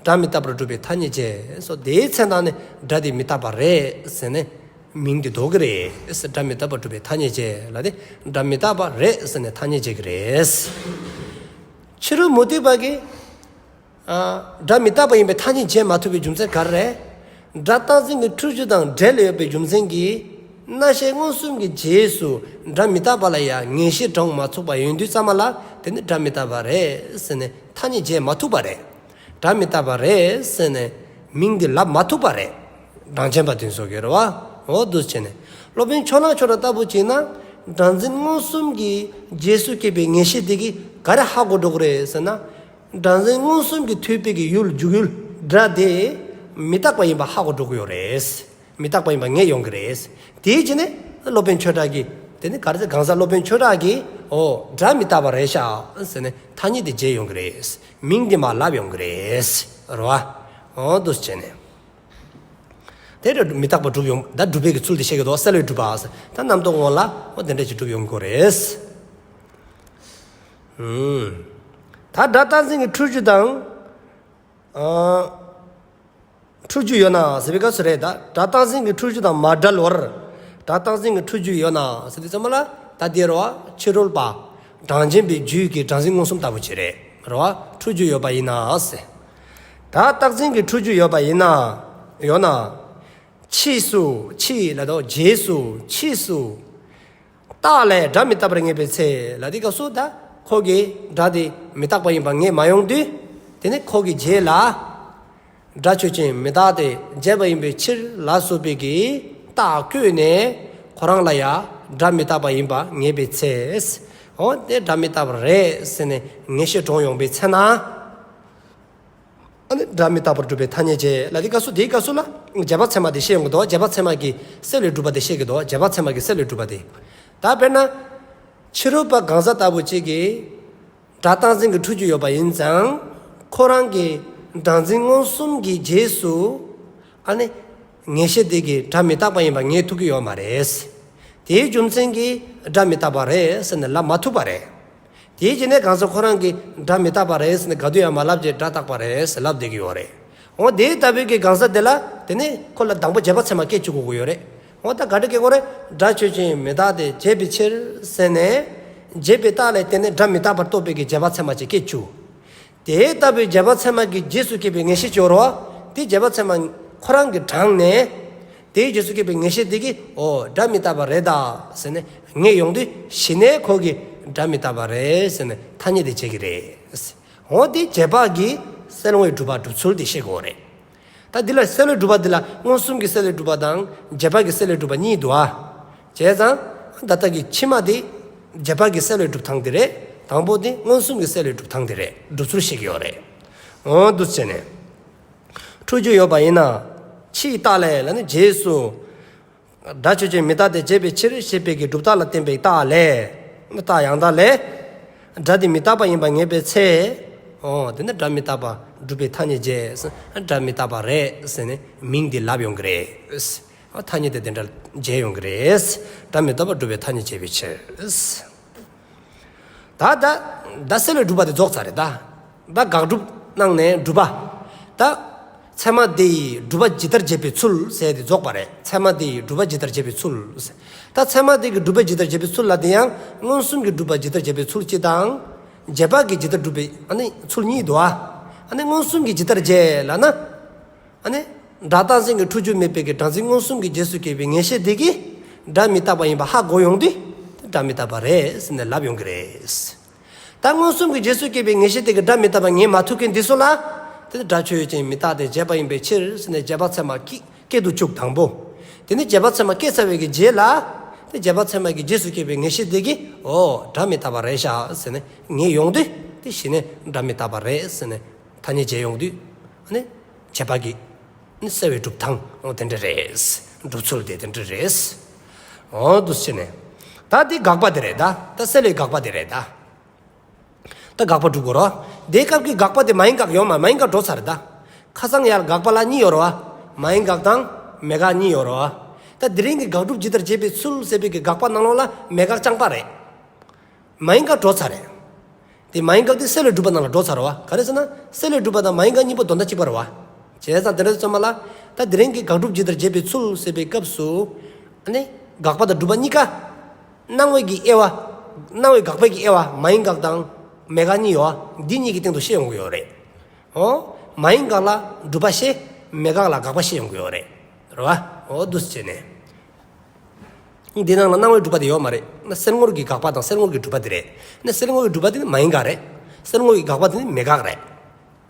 སྒྲ་མི་རྟག་པར་སྒྲུབ་པའི་ཐ་སྙད་བྱས་སོ། དེའི་ཚེ་ན་ནི་སྒྲ་དེ་མི་རྟག་པ་རེད་ཟེར་ནས། མིང་དེ་འདོགས་ཀྱི་རེད། སྒྲ་མི་རྟག་པར་སྒྲུབ་པའི་ཐ་སྙད་བྱས་ལབ་དེ། སྒྲ་མི་རྟག་པ་རེད་ཟེར་ནས་ཐ་སྙད་བྱེད་ཀྱི་རེད། ཕྱི་རོལ་མུ་སྟེགས་པ་གིས། ཨ། སྒྲ་མི་རྟག་པ་ཡིན་པའི་ཐ་སྙད་བྱེད་མ་ཐུབ་པའི་རྒྱུ་མཚན་ག་རེ་རེད། སྒྲ་རྟག་འཛིན་གྱི་འཁྲུལ་རྒྱུ་དང་འབྲེལ་ཡོད་པའི་རྒྱུ་མཚན་གྱིས། རྣ་ཤེས་མངོན་སུམ་གྱི་རྗེས་སུ་སྒྲ་མི་རྟག་པ་ལ་ཡང་ངེས་ཤེས་དྲངས་མ་ཚུགས་པ་ཡིན་དུས་ཙམ་པ་ལ་དེ་ནི་སྒྲ་མི་རྟག་པ་རེད་ཟེར་ནས་ཐ་སྙད་བྱེད་མ་ཐུབ་པ་རེད། སྒྲ་མི་རྟག་པ་རེད་ཟེར་ནས་མིང་འདི་ལབ་མ་ཐུབ་པ་རེད། གྲངས་ཅན་པ་དེ་ཚོ་གིས་རེད་བ། འོ་འདུག་བྱས་ནས། སློབ་དཔོན་ཕྱོགས་གླང་ཆོས་གྲགས་ལྟ་བུ་ཅིག་ན། སྒྲ་འཛིན་མངོན་སུམ་གྱི་རྗེས་སུ་སྐྱེས་པའི་ངེས་ཤེས་དེ་གིས་ག་རེ་ཧ་གོ་འགྲོ་གི་རེད་ཟེར་ན། སྒྲ་འཛིན་མངོན་སུམ་གྱིས་ཐོས་པའི་གི་ཡུལ་འཇུག་ཡུལ་སྒྲ་དེ་མི་རྟག་པ་ཡིན་པ་ཧ་གོ་འགྲོ་གི་ཡོད་རེད། མི་རྟག་པ་ཡིན་པ་ངེས་ཡོང་གི་རེད། དེའི་རྗེས་ནས་སློབ་དཔོན་ཆོས་གྲགས་ཀྱིས་དེ་ནི་ག་རེ་ཟེར། གང་ཟག་སློབ་དཔོན་ཆོས་གྲགས་ཀྱིས་འོ་སྒྲ་མི་རྟག་པ་རེད་ཤག་ཟེར་ནས་ཐ་སྙད་དེ་བྱེད་ཡོང་གི་རེད། མིང་དེ་མར་ལབ་ཡོང་གི་རེད། རེད་བ། འོ་འདུག་བྱས་ནས། དེ་རེད། མི་རྟག་པ་སྒྲུབ་ཡོང་། ད་སྒྲུབ་པའི་གི་ཚུལ་དེ་བཤད་ཀྱི་འདུག་སེལ་བའི་སྒྲུབ་པ་ཟེར། ད་རྣམ་རྟོག་ངོ་ལ་འོ་དེ་འདྲ་ཅིག་སྒྲུབ་ཡོང་གི་རེད། ཨུམ། ད་སྒྲ་རྟག་འཛིན་གྱི་འཁྲུལ་རྒྱུ་དང་། ཨ། འཁྲུལ་རྒྱུ་ཡོད་ན་ཟེར་བའི་སྐབས་སུ་རེད། ད་སྒྲ་རྟག་འཛིན་གྱི་འཁྲུལ་རྒྱུ་དང་མ་བྲལ་བར་སྒྲ་རྟག་འཛིན་གྱི་འཁྲུལ་རྒྱུ་ཡོད་ན་ཟེར་དུས་ཙམ་པ་ལ་ད་དེ་རེད་བ། ཕྱི་རོལ་པ་གྲངས་ཅན་པའི་རྒྱུད་ཀྱི་སྒྲ་འཛིན་མངོན་སུམ་ལྟ་བུ་ཅིག་རེད། རེད་བ། འཁྲུལ་རྒྱུ་ཡོད་པ་ཡིན་ན་ཟེར། སྒྲ་རྟག་འཛིན་གྱི་འཁྲུལ་རྒྱུ་ཡོད་པ་ཡིན་ན། ཡོད་ན། ཕྱིས་སུ། ཕྱིས་ལ་དོ་རྗེས་སུ། ཕྱིས་སུ། རྟགས་ལས་སྒྲ་མི་རྟག་པར་ངེས་པའི་ཚེ་ལབ་དུས་སྐབས་སུ་ད་ཁོ་གིས་སྒྲ་དེ་མི་རྟག་པ་ཡིན་པ་ངེས་མ་ཡོང་དུས། དེ་ནི་ཁོ་གི་རྗེས་ལ། སྒྲ་ཆོས་ཅན་མི་རྟག་སྟེ་བྱས་པ་ཡིན་པའི་ཕྱིར་ལ་སོགས་པའི་གི་རྟགས་བཀོད་ནས་ཁོ་རང་ལ་ཡང་སྒྲ་མི་རྟག་པ་ཡིན་པ་ངེས་པའི་ཚེ། འོ་དེ་སྒྲ་མི་རྟག་པ་རེད་ཟེར་ནས་ངེས་ཤེས་དྲངས་ཡོང་པའི་ཚེ་ན། ཨ་ནི་སྒྲ་མི་རྟག་པར་སྒྲུབ་པའི་ཐ་སྙད་བྱས་ལབ་དུས་སྐབས་སུ་དེའི་སྐབས་སུ་ལ་རྗེས་དཔག་ཚད་མ་དེ་བཤད་ཡོང་གི་འདུག་རྗེས་དཔག་ཚད་མ་གི་སེལ་བའི་སྒྲུབ་པ་དེ་བཤད་ཀྱི་འདུག་རྗེས་དཔག་ཚད་མ་གི་སེལ་བའི་སྒྲུབ་པ་དེ། ད་དཔེར་ན། ཕྱི་རོལ་པ་གང་ཟག་ལྟ་བུ་གཅིག་གིས་སྒྲ་རྟག་འཛིན་གྱི་འཁྲུལ་རྒྱུ་ཡོད་པ་ཡིན་ཙང་། ཁོ་རང་གིས་སྒྲ་འཛིན་མངོན་སུམ་གྱི་རྗེས་སུ་ཨ་ནི་ངེས་ཤེས་དེ་གིས་སྒྲ་མི་རྟག་པ་ཡིན་པ་ངེས་ཐུབ་ཀྱི་ཡོད་མ་རེད། དེའི་རྒྱུ་མཚན་གྱིས་སྒྲ་མི་རྟག་པ་རེད་ཟེར་ནས་ལབ་མ་ཐུབ་པ་རེད། དེའི་རྗེས་ནས་གང་ཟག་ཁོ་རང་གིས་སྒྲ་མི་རྟག་པ་རེད་ཟེར་ནས་ག་དུས་ཡང་མ་ལབ་བྱས་སྒྲ་རྟག་པ་རེད་ཟེར་ལབ་བསྡད་ཀྱི་ཡོད་རེད། འོ་དེ་ལྟ་བུའི་གི་གང་ཟག་དེ་ལ་དེ་ནི་ཁོ་ལ་དང་པོ་རྗེས་དཔག་ཚད་མ་སྐྱེ་བཅུག་དགོས་ཀྱི་ཡོད་རེད། འོ་ད་ག་འདྲ་སྐྱེ་དགོས་རེད། སྒྲ་ཆོས་ཅན་མི་རྟག་སྟེ་བྱས་པའི་ཕྱིར་ཟེར་ནས། བྱས་པའི་རྟགས་ལས་བརྟེན་ནས་སྒྲ་མི་རྟག་པར་རྟོགས་པའི་གི་རྗེས་དཔག་ཚད་མ་ཅིག་སྐྱེ་བཅུག་དེ་ལྟ་བུའི་རྗེས་དཔག་ཚད་མ་གི་རྗེས་སུ་སྐྱེས་པའི་ངེས་ཤེས་ཅིག་ཡོད་རེད་བ། དེ་རྗེས་དཔག་ཚད་མ་ཁོ་རང་གིས་དྲངས་ནས། དེའི་རྗེས་སུ་སྐྱེས་པའི་ངེས་ཤེས་དེ་གིས་འོ་སྒྲ་མི་རྟག་པ་རེད་ད་ཟེར་ནས་ངེས་ཡོང་དུས་གཞི་ནས་ཁོ་གིས་སྒྲ་མི་རྟག་པ་རེད་ཟེར་ནས་ཐ་སྙད་དེ་བྱེད་ཀྱི་རེད། འོ་དེ་རྗེས་དཔག་གི་སེལ་ལོང་བའི་སྒྲུབ་པ་སྒྲུབ་ཚུལ་དེ་ཤེས་དགོས་རེད། ད་འདི་ལ་སེལ་ལོང་སྒྲུབ་པ་འདི་ལ་མངོན་སུམ་གྱི་སེལ་ལོང་སྒྲུབ་པ་དང་རྗེས་དཔག་གི་སེལ་ལོང་སྒྲུབ་པ་གཉིས་འདུག་ཨ། བྱས་ཙང་ད་ལྟ་གི་ཕྱི་མ་དེ་རྗེས་དཔག་གི་སེལ་ལོང་སྒྲུབ་སྟངས་དེ་རེད། དང་པོ་དེ་མངོན་སུམ་གྱི་སེལ་ལོང་སྒྲུབ་སྟངས་དེ་རེད། སྒྲུབ་ཚུལ་ཤེས་ཀྱི་ཡོད་རེད། འོ་འདུག་བྱས་ནས། འཁྲུལ་རྒྱུ་ཡོད་པ་ཡིན་ན། ཕྱིའི་རྟགས་ལས་ལབ་ནི་རྗེས་སུ། སྒྲ་ཆོས་ཅན་མི་རྟག་སྟེ་བྱས་པའི་ཕྱིར་ཞེས་པའི་གི་སྒྲུབ་རྟགས་ལ་བརྟེན་པའི་རྟགས་ལས། རྟགས་ཡང་དག་ལས། སྒྲ་དེ་མི་རྟག་པ་ཡིན་པ་ངེས་པའི་ཚེ། འོ་དེ་ནི་སྒྲ་མི་རྟག་པ་སྒྲུབ་པའི་ཐ་སྙད་བྱས། སྒྲ་མི་རྟག་པ་རེད་ཟེར་ནས་མིང་འདི་ལབ་ཡོང་གི་རེད། ཐ་སྙད་དེ་དེ་འདྲ་བྱས་ཡོང་གི་རེད། སྒྲ་མི་རྟག་པ་སྒྲུབ་པའི་ཐ་སྙད་བྱས་པའི་ཕྱིར། ད་ད་ད་སེལ་ལོང་སྒྲུབ་པ་དེ་རྫོགས་ཚར་རེད་ད། ད་དགག་སྒྲུབ་གནང་ནས་སྒྲུབ་པ། ད་ཚད་མ་དེ་ཡི་སྒྲུབ་པ་ཇི་ལྟར་བྱེད་པའི་ཚུལ་ཟེར་དེ་རྫོགས་པ་རེད། ཚད་མ་དེ་ཡི་སྒྲུབ་པ་ཇི་ལྟར་བྱེད་པའི་ཚུལ། ད་ཚད་མ་དེ་གི་སྒྲུབ་པ་ཇི་ལྟར་བྱེད་པའི་ཚུལ་ལ་དེ་ཡང་མངོན་སུམ་གྱི་སྒྲུབ་པ་ཇི་ལྟར་བྱེད་པའི་ཚུལ་གཅིག་དང་། རྗེས་དཔག་གི་ཇི་ལྟར་སྒྲུབ་པའི་ཨ་ནི་ཚུལ་གཉིས་འདུག་ཨ། ཨ་ནི་མངོན་སུམ་གྱི་ཇི་ལྟར་བྱེད་ལབ་ན། ཨ་ནི། སྒྲ་རྟག་འཛིན་གྱི་འཁྲུལ་རྒྱུ་མེད་པའི་གི་སྒྲ་འཛིན་མངོན་སུམ་གྱི་རྗེས་སུ་སྐྱེས་པའི་ངེས་ཤེས་དེ་གིས་སྒྲ་མི་རྟག་པ་ཡིན་པ་ཧ་གོ་ཡོང་དུས་དེ་སྒྲ་མི་རྟག་པ་རེད་ཟེར་ནས་ལབ་ཡོང་གི་རེད། ད་མངོན་སུམ་གྱི་རྗེས་སུ་སྐྱེས་པའི་ངེས་ཤེས་དེ་གིས་སྒྲ་མི་རྟག་པ་ངེས་མ་ཐུབ་མཁན་འདི་ཚོ་ལ་དེ་སྒྲ་ཆོས་ཅན་མི་རྟག་སྟེ་བྱས་པ་ཡིན་པའི་ཕྱིར་ཟེར་ནས་རྗེས་དཔག་ཚད་མ་གིས་ སྐྱེ་དུ་བཅུག་དང་པོ། དེ་ནས་རྗེས་དཔག་ཚད་མ་སྐྱེས་ཚར་བའི་གི་རྗེས་ལ། དེ་རྗེས་དཔག་ཚད་མ་གི་རྗེས་སུ་སྐྱེས་པའི་ངེས་ཤེས་དེ་གིས་ཨོ་སྒྲ་མི་རྟག་པ་རེད་ཤག་ཟེར་ནས་ངེས་ཡོང་དུས་དེ་གཞི་ནས་སྒྲ་མི་རྟག་པ་རེད་ཟེར་ནས་ཐ་སྙད་བྱས་ཡོང་དུས། ཨ་ནི་རྗེས་དཔག་གི་ནི་སེལ་བའི་སྒྲུབ་སྟངས་ཨོ་དེ་འདྲ་རེད། སྒྲུབ་ཚུལ་དེ་དེ་འདྲ་རེད། ཨོ་འདུག་སེ་བྱས་ནས། ད་དེ་དགག་པ་དེ་རེད་ད། ད་སེལ་བའི་དགག་པ་དེ་རེད་ད། ད་དགག་པ་སྒྲུབ་དགོས་རེད་བ། དེའི་སྐབས་ཀྱི་དགག་པ་དེ་མ་ཡིན་དགག་ཡོད་མ། མ་ཡིན་དགག་འགྲོ་ཚར་རེད་ད། ཁ་སང་ཡར་དགག་པ་ལ་གཉིས་ཡོད་རེད་བ། མ་ཡིན་དགག་དང་མེད་དགག་གཉིས་ཡོད་རེད་བ། ད་དེ་རིང་གི་དགག་སྒྲུབ་ཇི་ལྟར་བྱེད་པའི་ཚུལ་ཟེར་བའི་གི་དགག་པ་ནང་ལོགས་ལ་མེད་དགག་རྐྱང་པ་རེད། མ་ཡིན་དགག་འགྲོ་ཚར་རེད། དེ་མ་ཡིན་དགག་དེ་སེལ་བའི་སྒྲུབ་པ་ནང་ལ་འགྲོ་ཚར་རེད་བ། ག་རེ་ཟེར་ན་སེལ་བའི་སྒྲུབ་པ་དང་མ་ཡིན་དགག་གཉིས་པོ་དོན་དག་གཅིག་པ་རེད་བ། བྱས་ཙང་དེ་འདྲ་སོང་ཙང་ལ། ད་དེ་རིང་གི་དགག་སྒྲུབ་ཇི་ལྟར་བྱེད་པའི་ཚུལ་ཟེར་བའི་སྐབས་སུ། ཨ་ནི་དགག་པ་དང་སྒྲུབ་པ་གཉིས་ཀ་སྣང་བའི་གི་དབྱེ་བ། སྣང་བའི་དགག་པའི་གི་དབྱེ་བ་མ་ཡིན་དགག་དང་མེད་དགག་གཉིས་ཡོད་བ། འདི་གཉིས་ཀྱི་སྟེང་དུ་བཤད་ཡོང་གི་ཡོད་རེད། ཨོ། མ་ཡིན་དགག་ལ་སྒྲུབ་པ་བཤད། མེད་དགག་ལ་དགག་པ་བཤད་ཡོང་གི་ཡོད་རེད། རེད་བ། ཨོ་འདུག་སེ་བྱས་ནས། འདི་ནང་ལ་སྣང་བའི་སྒྲུབ་པ་དེ་ཡོད་མ་རེད། ན་སེལ་ངོར་གྱི་དགག་པ་དང་སེལ་ངོར་གྱི་སྒྲུབ་པ་དེ་རེད། ན་སེལ་ངོར་གྱི་སྒྲུབ་པ་དེ་ནི་མ་ཡིན་དགག་རེད། སེལ་ངོར་གྱི་དགག་པ་དེ་ནི་མེད་དགག་རེད།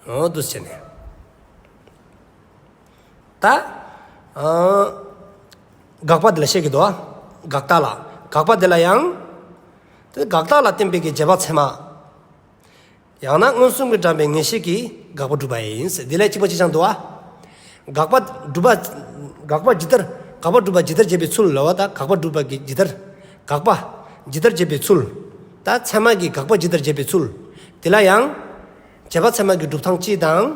ཨོ་འདུག་སེ་བྱས་ནས། ད། ཨ། དགག་པ་དེ་ལ་བཤད་ཀྱི་འདུག་ཨ། དགག་རྟགས་ལ། དགག་པ་དེ་ལ་ཡང་། དེ་དགག་རྟགས་ལ་བརྟེན་པའི་གི་རྗེས་དཔག་ཚད་མ། ཡང་ན་མངོན་སུམ་གྱིས་དྲངས་པའི་ངེས་ཤེས་ཀྱིས་དགག་པ་སྒྲུབ་པ་ཡིན་ཟེར། འདི་ལ་གཅིག་པ་གཅིག་རྐྱང་འདུག་ཨ། དགག་པ་སྒྲུབ་པ། དགག་པ་ཇི་ལྟར། དགག་པ་སྒྲུབ་པ་ཇི་ལྟར་བྱེད་པའི་ཚུལ་ལབ་པ་དང་དགག་པ་སྒྲུབ་པ་གི་ཇི་ལྟར། དགག་པ་ཇི་ལྟར་བྱེད་པའི་ཚུལ། ད་ཚད་མ་གི་དགག་པ་ཇི་ལྟར་བྱེད་པའི་ཚུལ། དེ་ལ་ཡང་། རྗེས་དཔག་ཚད་མ་གི་སྒྲུབ་སྟངས་གཅིག་དང་།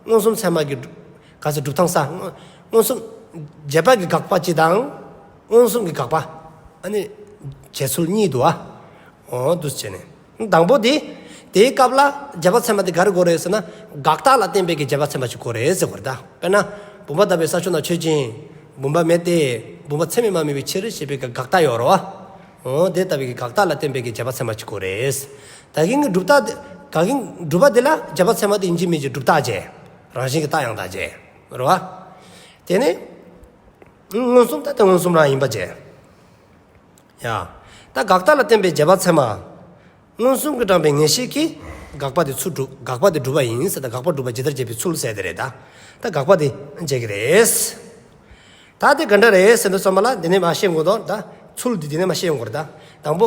མངོན་སུམ་ཚད་མ་གི་སྒྲུབ། ག་ཚོད་སྒྲུབ་སྟངས་ས། མངོན་སུམ། རྗེས་དཔག་གི་དགག་པ་གཅིག་དང་། མངོན་སུམ་གྱི་དགག་པ། ཨ་ནི། བྱེད་ཚུལ་གཉིས་འདུག་ཨ། འོ་འདུག་སེ་བྱས་ནས། དང་པོ་དེ། དེའི་སྐབས་ལ་རྗེས་དཔག་ཚད་མ་དེ་ག་རེ་དགོས་རེད་ཟེར་ན། དགག་རྟགས་ལ་བརྟེན་པའི་གི་རྗེས་དཔག་ཚད་མ་ཞིག་དགོས་རེད་ཟེར་དགོས་རེད་ད། དཔེར་ན། བུམ་པ་དག་པའི་ས་ཕྱོགས་ན་ཆོས་ཅན། བུམ་པ་མེད་དེ། བུམ་པ་ཚད་མས་མ་དམིགས་པའི་ཕྱིར་ཞེས་པའི་གི་དགག་རྟགས་ཡོད་རེད་བ། འོ་དེ་ལྟ་བུའི་གི་དགག་རྟགས་ལ་བརྟེན་པའི་གི་རྗེས་དཔག་ཚད་མ་ཞིག་དགོས་རེད། ད་གིན་གྱི་སྒྲུབ་རྟགས་དེ། ད་གིན་སྒྲུབ་པ་དེ་ལ་རྗེས་དཔག་ཚད་མ་དེ་ཡིན་གཅིག་མིན་གཅིག་སྒྲུབ་རྟགས་བྱས། རང་བཞིན་གྱི་རྟགས་ཡང་དག་བྱས། རེད་བ། དེ་ནས། མངོན་སུམ་ད་ལྟ་མངོན་སུམ་རང་ཡིན་པ་བྱས། ཡ། ད་དགག་རྟགས་ལ་བརྟེན་པའི་རྗེས་དཔག་ཚད་མ། མངོན་སུམ་གྱིས་དྲངས་པའི་ངེས་ཤེས་ཀྱིས་དགག་པ་དེ་ཚུར་སྒྲུབ། དགག་པ་དེ་སྒྲུབ་པ་ཡིན་ཟེར། ད་དགག་པ་སྒྲུབ་པ་ཇི་ལྟར་བྱེད་པའི་ཚུལ་ཟེར་དེ་རེད་ད། ད་དགག་པ་དེ་བྱེད་ཀྱི་རེད། ད་དེ་ག་འདྲ་རེད་ཟེར་དུས་ཙམ་པ་ལ་འདི་ནས་མར་བཤད་དགོས་འདུག་ད། ཚུལ་འདི་འདི་ནས་མར་བཤད་ཡོང་དགོས་རེད་ད། དང་པོ།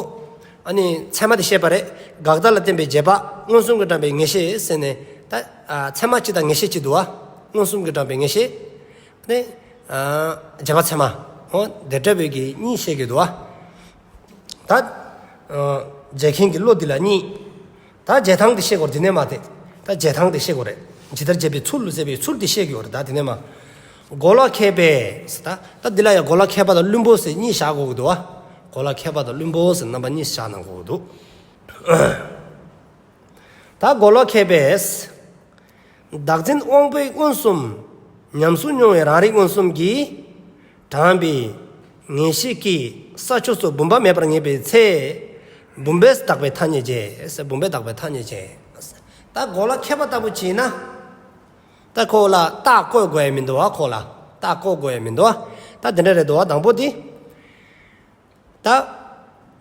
ཨ་ནི་ཚད་མ་དེ་བཤད་པ་རེད། དགག་རྟགས་ལ་བརྟེན་པའི་རྗེས་དཔག་མངོན་སུམ་གྱིས་དྲངས་པའི་ངེས་ཤེས་ཟེར་ནས། ད། ཨ། ཚད་མ་གཅིག་དང་ངེས་ཤེས་གཅིག་འདུག་བ། མངོན་སུམ་གྱིས་དྲངས་པའི་ངེས་ཤེས། ནི། ཨ། རྗེས་དཔག་ཚད་མ། འོ་དེ་འདྲ་བའི་གི་གཉིས་བཤད་ཀྱི་འདུག་བ། ད། ཨ། རྗེས་མཁན་གྱི་བློ་འདི་ལ་གཉིས། ད་རྗེས་ཐང་འདི་བཤད་དགོས་རེད་འདི་ནས་མར་དེ། ད་རྗེས་ཐང་འདི་བཤད་དགོས་རེད། ཇི་ལྟར་བྱེད་པའི་ཚུལ་ཟེར་བའི་ཚུལ་འདི་བཤད་ཀྱི་ཡོད་རེད་ད་འདི་ནས་མར། གོ་ལ་མཁས་པས་ཟེར་ད། ད་འདི་ལ་ཡང་གོ་ལ་མཁས་པ་དང་བླུན་པོ་ཟེར་གཉིས་བཞག་དགོས་ཀྱི་འདུག་བ། གོ་ལ་མཁས་པ་དང་བླུན་པོ་ཟེར་རྣམ་པ་གཉིས་བཞག་གནང་དགོས་ཀྱི་འདུག་ད་གོ་ལ་མཁས་པས། བདག་འཛིན་དབང་པོའི་མངོན་སུམ། ཉམས་སུ་མྱོང་བའི་རང་རིག་མངོན་སུམ་གྱིས། དྲངས་པའི་ངེས་ཤེས་ཀྱིས་ས་ཕྱོགས་སུ་བུམ་པ་མེད་པར་ངེས་པའི་ཚེ། བུམ་པས་དག་པའི་ཐ་སྙད་བྱས། བུམ་པས་དག་པའི་ཐ་སྙད་བྱས། ད་གོ་ལ་མཁས་པ་ལྟ་བུ་བྱས་ན། ད་ཁོ་ལ་རྟགས་བཀོད་དགོས་ཡ་མི་འདུག་བ་ཁོ་ལ། རྟགས་བཀོད་དགོས་ཡ་མི་འདུག་བ། ད་དེ་འདྲ་རེད་འདུག་བ་དང་པོ་དེ། ད།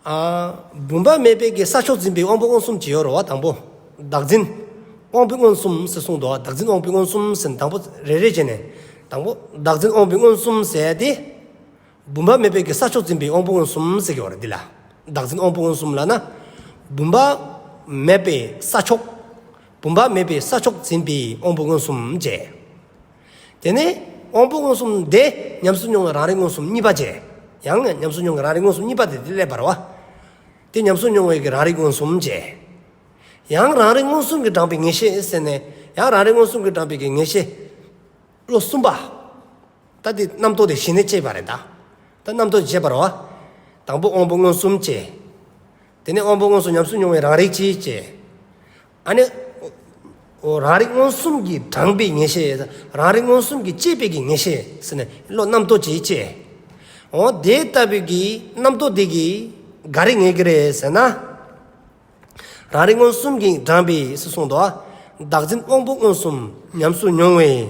ཨ། བུམ་པ་མེད་པའི་གི་ས་ཕྱོགས་འཛིན་པའི་དབང་པོ་མངོན་སུམ་ཅིག་ཡོད་རེད་བ་དང་པོ། བདག་འཛིན། དབང་པོའི་མངོན་སུམ་ཟེར་གསུངས་འདུག་བ། བདག་འཛིན་དབང་པོའི་མངོན་སུམ་ཟེར་དང་པོ་རེ་རེ་བྱས་ནས། དང་པོ་བདག་འཛིན་དབང་པོའི་མངོན་སུམ་ཟེར་ཏེ། བུམ་པ་མེད་པའི་གི་ས་ཕྱོགས་འཛིན་པའི་དབང་པོ་མངོན་སུམ་ཟེར་གྱི་ཡོད་རེད་འདི་ལ། བདག་འཛིན་དབང་པོ་མངོན་སུམ་ལབ་ན། བུམ་པ་མེད་པའི་ས་ཕྱོགས། བུམ་པ་མེད་པའི་ས་ཕྱོགས་འཛིན་པའི་དབང་པོ་མངོན་སུམ་བྱས། དེ་ནས་དབང་པོ་མངོན་སུམ་དེ་ཉམས་སུ་མྱོང་བའི་རང་རིག་མངོན་སུམ་གཉིས་པ་བྱས། ཡང་ཉམས་སུ་མྱོང་བའི་རང་རིག་མངོན་སུམ་གཉིས་པ་དེ་དེ་སླེབས་པ་རེད་བ། དེ་ཉམས་སུ་མྱོང་བའི་གི་རང་རིག་མངོན་སུམ་བྱས། ཡང་རང་རིག་མངོན་སུམ་གྱིས་དྲངས་པའི་ངེས་ཤེས་ཟེར་ནས། ཡང་རང་རིག་མངོན་སུམ་གྱིས་དྲངས་པའི་གི་ངེས་ཤེས། བློ་གསུམ་པ། ད་དེ་རྣམ་རྟོག་དེ་གཞི་ནས་སྐྱེས་པ་རེད་ད། ད་རྣམ་རྟོག་སྐྱེས་པ་རེད་བ། དང་པོ་དབང་པོ་མངོན་སུམ་སྐྱེས། དེ་ནས་དབང་པོ་མངོན་སུམ་ཉམས་སུ་མྱོང་བའི་རང་རིག་ཅིག་སྐྱེས། ཨ་ནི། འོ་རང་རིག་མངོན་སུམ་གྱིས་དྲངས་པའི་ངེས་ཤེས། རང་རིག་མངོན་སུམ་གྱིས་སྐྱེས་པའི་གི་ངེས་ཤེས་ཟེར་ནས་བློ་རྣམ་རྟོག་ཅིག་སྐྱེས། འོ་དེ་ལྟ་བུའི་གི་རྣམ་རྟོག་དེ་གིས་ག་རེ་ངེས་ཀྱི་རེད་ཟེར་ན། རང་རིག་མངོན་སུམ་གྱིས་དྲངས་པའི་ཟེར་གསུངས་འདུག་བ། བདག་འཛིན་དབང་པོ་མངོན་སུམ་ཉམས་སུ་མྱོང་བའི།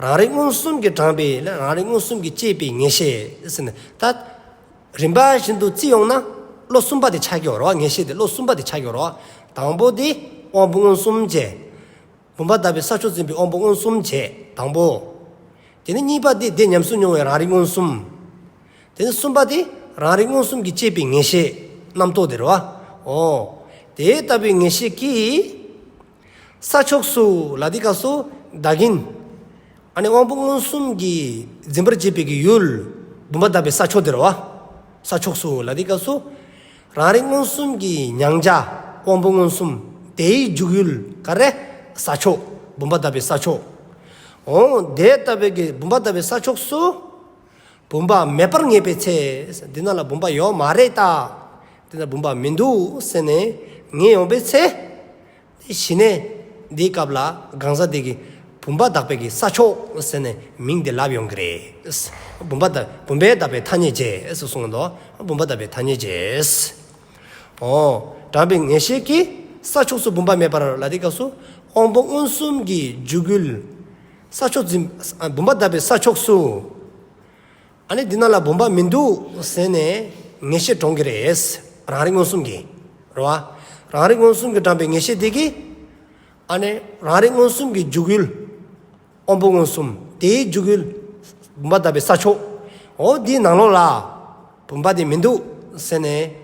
རང་རིག་མངོན་སུམ་གྱིས་དྲངས་པའི་ལ་རང་རིག་མངོན་སུམ་གྱིས་སྐྱེས་པའི་ངེས་ཤེས་ཟེར་ནས་ད། རིམ་པ་བཞིན་དུ་བརྩི་ཡོང་ན་བློ་གསུམ་པ་དེ་ཆགས་ཀྱི་ཡོད་རེད་བ། ངེས་ཤེས་དེ་བློ་གསུམ་པ་དེ་ཆགས་ཀྱི་ཡོད་རེད་བ། དང་པོ་དེ་དབང་པོ་མངོན་སུམ་བྱས། བུམ་པ་དག་པའི་ས་ཕྱོགས་འཛིན་པའི་དབང་པོ་མངོན་སུམ་བྱས་དང་པོ། དེ་ནས་གཉིས་པ་དེ་དེ་ཉམས་སུ་མྱོང་བའི་རང་རིག་མངོན་སུམ། དེ་ནས་གསུམ་པ་དེ་རང་རིག་མངོན་སུམ་གྱིས་དཔྱད་པའི་ངེས་ཤེས་རྣམ་རྟོག་དེ་རེད་བ། འོ། དེ་ལྟ་བུའི་ངེས་ཤེས་ཀྱིས། ས་ཕྱོགས་སུ་ལ་དེའི་སྐབས་སུ་བདག་ཉིད། ཨ་ནི་དབང་པོ་མངོན་སུམ་གྱིས་འཛིན་པར་བྱེད་པའི་གི་ཡུལ། བུམ་པ་དག་པའི་ས་ཕྱོགས་དེ་རེད་བ། ས་ཕྱོགས་སུ་ལ་དེའི་སྐབས་སུ། རང་རིག་མངོན་སུམ་གྱི་མྱང་བྱ་དབང་པོ་མངོན་སུམ་དེའི་འཇུག་ཡུལ་ག་རེ། ས་ཕྱོགས། བུམ་པ་དག་པའི་ས་ཕྱོགས། འོ་དེ་ལྟ་བུའི་གི་བུམ་པ་དག་པའི་ས་ཕྱོགས་སུ། བུམ་པ་མེད་པར་ངེས་པའི་ཚེ། འདི་ན་ལ་བུམ་པ་ཡོད་མ་རེད་ད། འདི་ན་བུམ་པ་མི་འདུག་ཟེར་ནས་ངེས་ཡོང་པའི་ཚེ། གཞི་ནས་འདིའི་སྐབས་ལ་གང་ཟག་དེ་གིས་བུམ་པ་དག་པའི་གི་ས་ཕྱོགས་ཟེར་ནས་མིང་དེ་ལབ་ཡོང་གི་རེད། བུམ་པ་དག་བུམ་པས་དག་པའི་ཐ་སྙད་བྱས་ཟེར་གསུངས་འདུག་བུམ་པ་དག་པའི་ཐ་སྙད་བྱས། འོ། དྲངས་པའི་ངེས་ཤེས་ཀྱིས་ས་ཕྱོགས་སུ་བུམ་པ་མེད་པར་ལ་དེའི་སྐབས་སུ་དབང་པོ་མངོན་སུམ་གྱི་འཇུག་ཡུལ། ས་ཕྱོགས་འཛིན། བུམ་པ་དག་པའི་ས་ཕྱོགས་སུ། ཨ་ནི་འདི་ན་ལ་བུམ་པ་མི་འདུག་ཟེར་ནས་ངེས་ཤེས་འདྲོངས་ཀྱི་རེད། རང་རིག་མངོན་སུམ་གྱིས། རེད་བ། རང་རིག་མངོན་སུམ་གྱིས་དྲངས་པའི་ངེས་ཤེས་དེ་གིས། ཨ་ནི་རང་རིག་མངོན་སུམ་གྱི་འཇུག་ཡུལ། དབང་པོ་མངོན་སུམ་དེའི་འཇུག་ཡུལ། བུམ་པ་དག་པའི་ས་ཕྱོགས། འོ་འདིའི་ནང་ལོགས་ལ། བུམ་པ་དེ་མི་འདུག་ཟེར་ནས།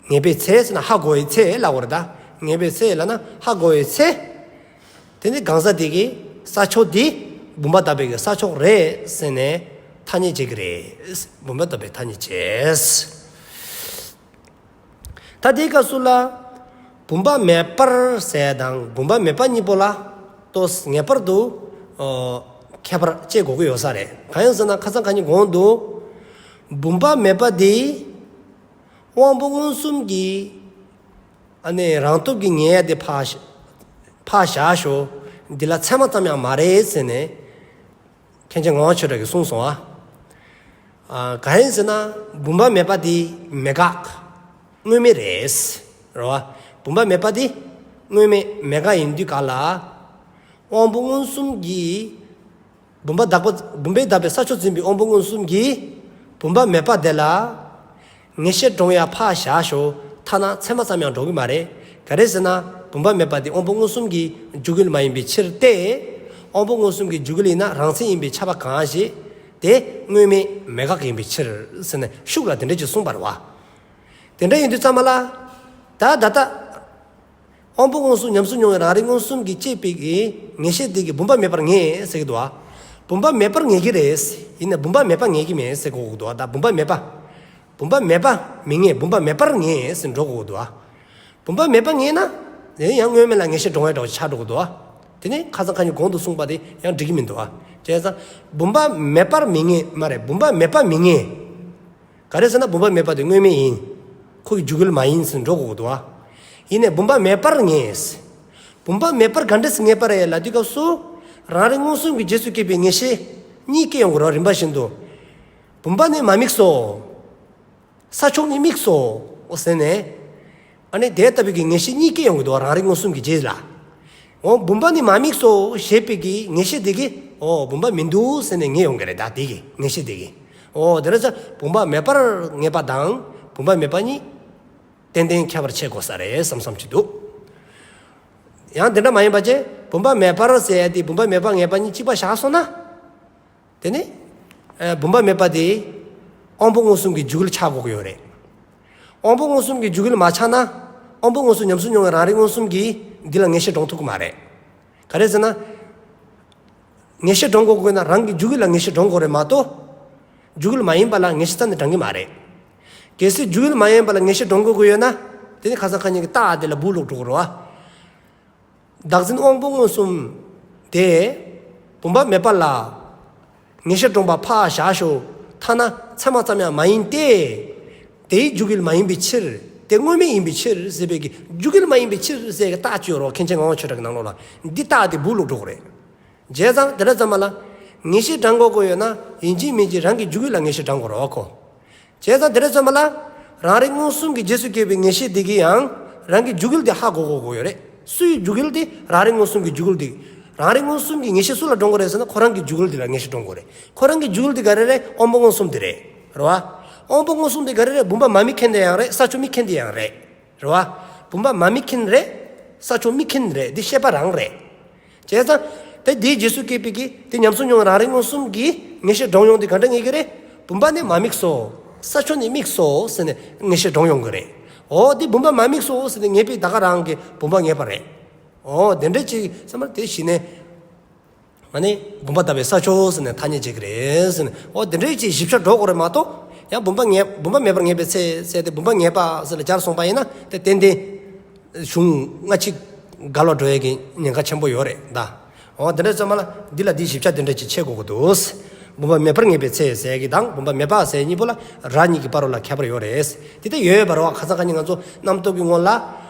ངེས་པའི་ཚེ་ཟེར་ན་ཧ་གོ་བའི་ཚེ་ལབ་དགོས་རེད་ད། ངེས་པའི་ཚེ་ལབ་ན་ཧ་གོ་བའི་ཚེ། དེ་ནི་གང་ཟག་དེ་གིས་ས་ཕྱོགས་དེ་བུམ་པ་དག་པའི་གི་ས་ཕྱོགས་རེད་ཟེར་ནས་ཐ་སྙད་བྱེད་ཀྱི་རེད། བུམ་པ་དག་པའི་ཐ་སྙད་བྱས། ད་དེའི་སྐབས་སུ་ལ་བུམ་པ་མེད་པར་ཟེར་དང་བུམ་པ་མེད་པ་གཉིས་པོ་ལ་ཏོག་ངེས་པར་དུ་ཨོ་ཁྱད་པར་བྱེད་དགོས་ཀྱི་ཡོད་ས་རེད། གང་ཡིན་ཟེར་ན་ཁ་སང་ཁ་ཉིན་གོང་དུ་བུམ་པ་མེད་པ་དེ། དབང་པོ་མངོན་སུམ་གྱིས་ཨ་ནི་རང་སྟོབས་ཀྱིས་ངེས་ཡ་དེ་ཕར་ཕར་བཞག་ཤོག་འདི་ལ་ཚད་མ་ཙམ་ཡང་མ་རེད་ཟེར་ནས་མཁན་ཆེན་ངག་དབང་ཆོས་གྲགས་ཀྱིས་གསུངས་སོང་ཨ། གང་ཡིན་ཟེར་ན་བུམ་པ་མེད་པ་དེ་མེད་དགག་དངོས་མེད་རེད། རེད་བ། བུམ་པ་མེད་པ་དེ་དངོས་མེད་མེད་དགག་ཡིན་དུས་ག་ལ། དབང་པོ་མངོན་སུམ་གྱིས། བུམ་པ་དག་པ་བུམ་པས་དག་པའི་ས་ཕྱོགས་འཛིན་པའི་དབང་པོ་མངོན་སུམ་གྱིས་བུམ་པ་མེད་པ་དེ་ལ་ངེས་ཤེས་འདྲོངས་ཡ་ཕར་བཞག་ཤོག་ཐ་ན་ཚད་མ་ཙམ་ཡང་འདྲོངས་ཀྱི་མ་རེད། ག་རེ་ཟེར་ན་བུམ་པ་མེད་པ་དེ་དབང་པོ་མངོན་སུམ་གྱི་འཇུག་ཡུལ་མ་ཡིན་པའི་ཕྱིར་ཏེ། དབང་པོ་མངོན་སུམ་གྱི་འཇུག་ཡུལ་ཡིན་ན་རང་མཚན་ཡིན་པས་ཁྱབ་པ་གང་ཞིག་དེ་དངོས་མེད་མེད་དགག་ཡིན་པའི་ཕྱིར་ཟེར་ནས་ཤུགས་ལ་དེ་འདྲ་ཅིག་གསུངས་པ་རེད་བ། དེ་འདྲ་ཡིན་དུས་ཙམ་པ་ལ། ད་ད་ལྟ། དབང་པོ་མངོན་སུམ་ཉམས་སུ་མྱོང་བའི་རང་རིག་མངོན་སུམ་གྱིས་དཔྱད་པའི་གི་ངེས་ཤེས་དེ་གིས་བུམ་པ་མེད་པར་ངེས་ཟེར་གྱི་འདུག་བ། བུམ་པ་མེད་པར་ངེས་ཀྱི་རེད། ཡིན་ན་བུམ་པ་མེད་པ་ངེས་ཀྱི་མེད་ཟེར་གོ་གི་འདུག་བ། ད་བུམ་པ་མེད་པ། བུམ་པ་མེད་པ་མི་ངེས། བུམ་པ་མེད་པར་ངེས་ཟེར་འགྲོ་གི་འདུག་བ། བུམ་པ་མེད་པ་ངེས་ན། དེ་ནི་ཡང་དངོས་མེད་ལ་ངེས་ཤེས་འདྲོངས་ཡ་འདྲ་བོ་ཆགས་འགྲོ་གི་འདུག་བ། དེ་ནི་ཁ་སང་ཁ་ཉིན་གོང་དུ་གསུངས་པ་དེ་ཡང་འགྲིག་གི་མི་འདུག་བ། བྱས་ཙང་བུམ་པ་མེད་པར་མི་ངེས་མ་རེད། བུམ་པ་མེད་པ་མི་ངེས། ག་རེ་ཟེར་ན་བུམ་པ་མེད་པ་དེ་དངོས་མེད་ཡིན། ཁོ་གི་འཇུག་ཡུལ་མ་ཡིན་ཟེར་འགྲོ་དགོས་འདུག་ཨ། ཡིན་ནའི་བུམ་པ་མེད་པར་ངེས། བུམ་པ་མེད་པར་ག་འདྲ་སེ་ངེས་པ་རེད་ལབ་དུས་སྐབས་སུ། རང་རིག་མངོན་སུམ་གྱི་རྗེས་སུ་སྐྱེས་པའི་ངེས་ཤེས་གཉིས་སྐྱེ་ཡོང་གི་རེད་རིམ་པ་བཞིན་དུ། བུམ་པ་ནི་མ་དམིགས་སོ། ས་ཕྱོགས་ནི་དམིགས་སོ། ཟེར་ནས། ཨ་ནི་དེ་ལྟ་བུའི་གི་ངེས་ཤེས་གཉིས་སྐྱེ་ཡོང་གི་འདུག་རང་རིག་མངོན་སུམ་གྱི་རྗེས་ལ། འོ་བུམ་པ་ནི་མ་དམིགས་སོ་ཞེས་པའི་གི་ངེས་ཤེས་དེ་གིས་འོ་བུམ་པ་མི་འདུག་ཟེར་ནས་ངེས་ཡོང་གི་རེད་ད་དེ་གི་ངེས་ཤེས་དེ་གིས། འོ་དེ་རེད་ཙང་བུམ་པ་མེད་པར་ངེས་པ་དང་བུམ་པ་མེད་པ་གཉིས་ཏན་ཏན་ཁྱད་པར་ཕྱེ་དགོས་ས་རེད་བསམ་བསམ་གྱི་འདུག་ཡང་དེ་འདྲ་མ་ཡིན་པ་བྱས་བུམ་པ་མེད་པར་ཟེར་ཡ་དེ་བུམ་པ་མེད་པ་ངེས་པ་གཉིས་གཅིག་པ་བཞག་སོང་ན། དེ་ནི། ཨ་བུམ་པ་མེད་པ་དེ། དབང་པོ་མངོན་སུམ་གྱི་འཇུག་ཡུལ་ཆགས་དགོས་ཀྱི་ཡོད་རེད། དབང་པོ་མངོན་སུམ་གྱི་འཇུག་ཡུལ་མ་ཆགས་ན། དབང་པོ་མངོན་སུམ་ཉམས་སུ་མྱོང་བའི་རང་རིག་མངོན་སུམ་གྱིས་འདི་ལ་ངེས་ཤེས་འདྲོངས་ཐུབ་ཀྱི་མ་རེད། ག་རེ་ཟེར་ན། ངེས་ཤེས་འདྲོངས་དགོས་ཀྱི་ན་རང་གི་འཇུག་ཡུལ་ལ་ངེས་ཤེས་འདྲོངས་དགོས་རེད་མ་གཏོགས། འཇུག་ཡུལ་མ་ཡིན་པ་ལ་ངེས་ཤེས་རྩ་ནས་འདྲེན་གྱི་མ་རེད། གལ་སྲིད་འཇུག་ཡུལ་མ་ཡིན་པ་ལ་ངེས་ཤེས་འདྲོངས་དགོས་ཀྱི་ཡོད་ན། དེ་ནི་ཁ་སང་ཁ་ཉིན་གྱི་རྟགས་དེ་ལ་སྦུག་ལོག་འགྲོ་གི་རེད་བ། བདག་འཛིན་དབང་པོ་མངོན་སུམ་དེ། བུམ་པ་མེད་པ་ལ། ངེས་ཤེས་འདྲོངས་པ་ཕར་བཞག་ཤོག་ཐ་ན་ཚད་མ་ཙམ་ཡང་མ་ཡིན་ཏེ། དེའི་འཇུག་ཡུལ་མ་ཡིན་པའི་ཕྱིར། དེ་དངོས་མེད་ཡིན་པའི་ཕྱིར་ཟེར་བའི་གི་འཇུག་ཡུལ་མ་ཡིན་པའི་ཕྱིར་ཟེར་གི་རྟགས་ཅིག་ཡོད་རེད་བ་མཁན་ཆེན་ངག་དབང་ཆོས་གྲགས་ཀྱི་ནང་ལོགས་ལ། འདི་རྟགས་དེ་སྦུག་ལོག་འགྲོ་གི་རེད། བྱས་ཙང་དེ་འདྲ་ཙམ་པ་ལ། ངེས་ཤེས་འདྲེན་དགོས་ཀྱི་ཡོད་ན་ཡིན་གཅིག་མིན་གཅིག་རང་གི་འཇུག་ཡུལ་ལ་ངེས་ཤེས་འདྲེན་དགོས་རེད་བ་ཁོ། བྱས་ཙང་དེ་འདྲ་ཙམ་པ་ལ། རང་རིག་མངོན་སུམ་གྱི་རྗེས་སུ་སྐྱེས་པའི་ངེས་ཤེས་དེ་གིས་ཡང་རང་གི་འཇུག་ཡུལ་དེ་ཧ་གོ་དགོས་ཀྱི་ཡོད་རེད། སུའི་འཇུག་ཡུལ་དེ་རང་རིག་མངོན་སུམ་གྱི་འཇུག་ཡུལ་དེ། རང་རིག་མངོན་སུམ་གྱི་ངེས་ཤེས་སུ་ལ་འདྲོངས་དགོས་རེད་ཟེར་ན་ཁོ་རང་གི་འཇུག་ཡུལ་དེ་ལ་ངེས་ཤེས་འདྲོངས་དགོས་རེད། ཁོ་རང་གི་འཇུག་ཡུལ་དེ་ག་རེ་རེད་དབང་པོ་མངོན་སུམ་དེ་རེད། རེད་བ། དབང་པོ་མངོན་སུམ་དེ་ག་རེ་རེད་བུམ་པ་མ་དམིགས་མཁན་དེ་ཡང་རེད་ས་ཕྱོགས་དམིགས་མཁན་དེ་ཡང་རེད། རེད་བ། བུམ་པ་མ་དམིགས་མཁན་རེད། ས་ཕྱོགས་དམིགས་མཁན་རེད་འདི་ཤེས་པ་རང་རེད། བྱས་ཙང་། ཨེ་དེའི་རྗེས་སུ་སྐྱེས་པའི་གི་དེ་ཉམས་སུ་མྱོང་བའི་རང་རིག་མངོན་སུམ་གྱི་ངེས་ཤེས་འདྲོངས་ཡོང་དུས་ག་འདྲ་ངེས་ཀྱི་རེད། བུམ་པ་ནི་མ་དམིགས་སོ། ས་ཕྱོགས་ནི་དམིགས་སོ་ཟེར་ནས་ངེས་ཤེས་འདྲོངས་ཡོང་གི་རེད། འོ་དེ་བུམ་པ་མ་དམིགས་སོ་ཟེར་ནས་ངེས་པའི་ད་ག་རང་གི་བུམ་པ་ངེས་པ་རེད། འོ་དེ་འདྲ་ཅིག་ཚང་མ་དེ་གཞི་ནས། ཨ་ནི་བུམ་པ་དག་པའི་ས་ཕྱོགས་ཟེར་ནས་ཐ་སྙད་བྱེད་ཀྱི་རེད་ཟེར་ནས། འོ་དེ་འདྲའི་ཅིག་ཞིབ་ཆ་འགྲོ་དགོས་རེད་མ་གཏོགས། ཡང་བུམ་པ་ངེས་བུམ་པ་མེད་པར་ངེས་པའི་ཚེ་ཟེར་ཏེ་བུམ་པ་ངེས་པ་ཟེར་ལ་སྦྱར་སོང་པ་ཡིན་ན་དེ་ཏན་ཏན་གཞུང་སྔ་ཕྱི་འགལ་བ་འགྲོ་ཡས་ཀྱི་ཉེན་ཁ་ཆེན་པོ་ཡོད་རེད་ད། འོ་དེ་འདྲ་ཚང་མ་ལ་འདི་ལ་འདི་ཞིབ་ཆ་དེ་འདྲ་ཅིག་བྱེད་དགོས་ཀྱི་འདུག། བུམ་པ་མེད་པར་ངེས་པའི་ཚེ་ཟེར་གྱི་དང་བུམ་པ་མེད་པ་ཟེར་གཉིས་པོ་ལ་ར་གཉིས་ཀྱི་བར་ལ་ཁྱད་པར་ཡོད་རེད། དེ་ལྟ་ཡོད་པ་རེད་བ། ཁ་སང་ཁ་ཉིན་ང་ཚོ་རྣམ་རྟོག་གི་ངོ་ལ་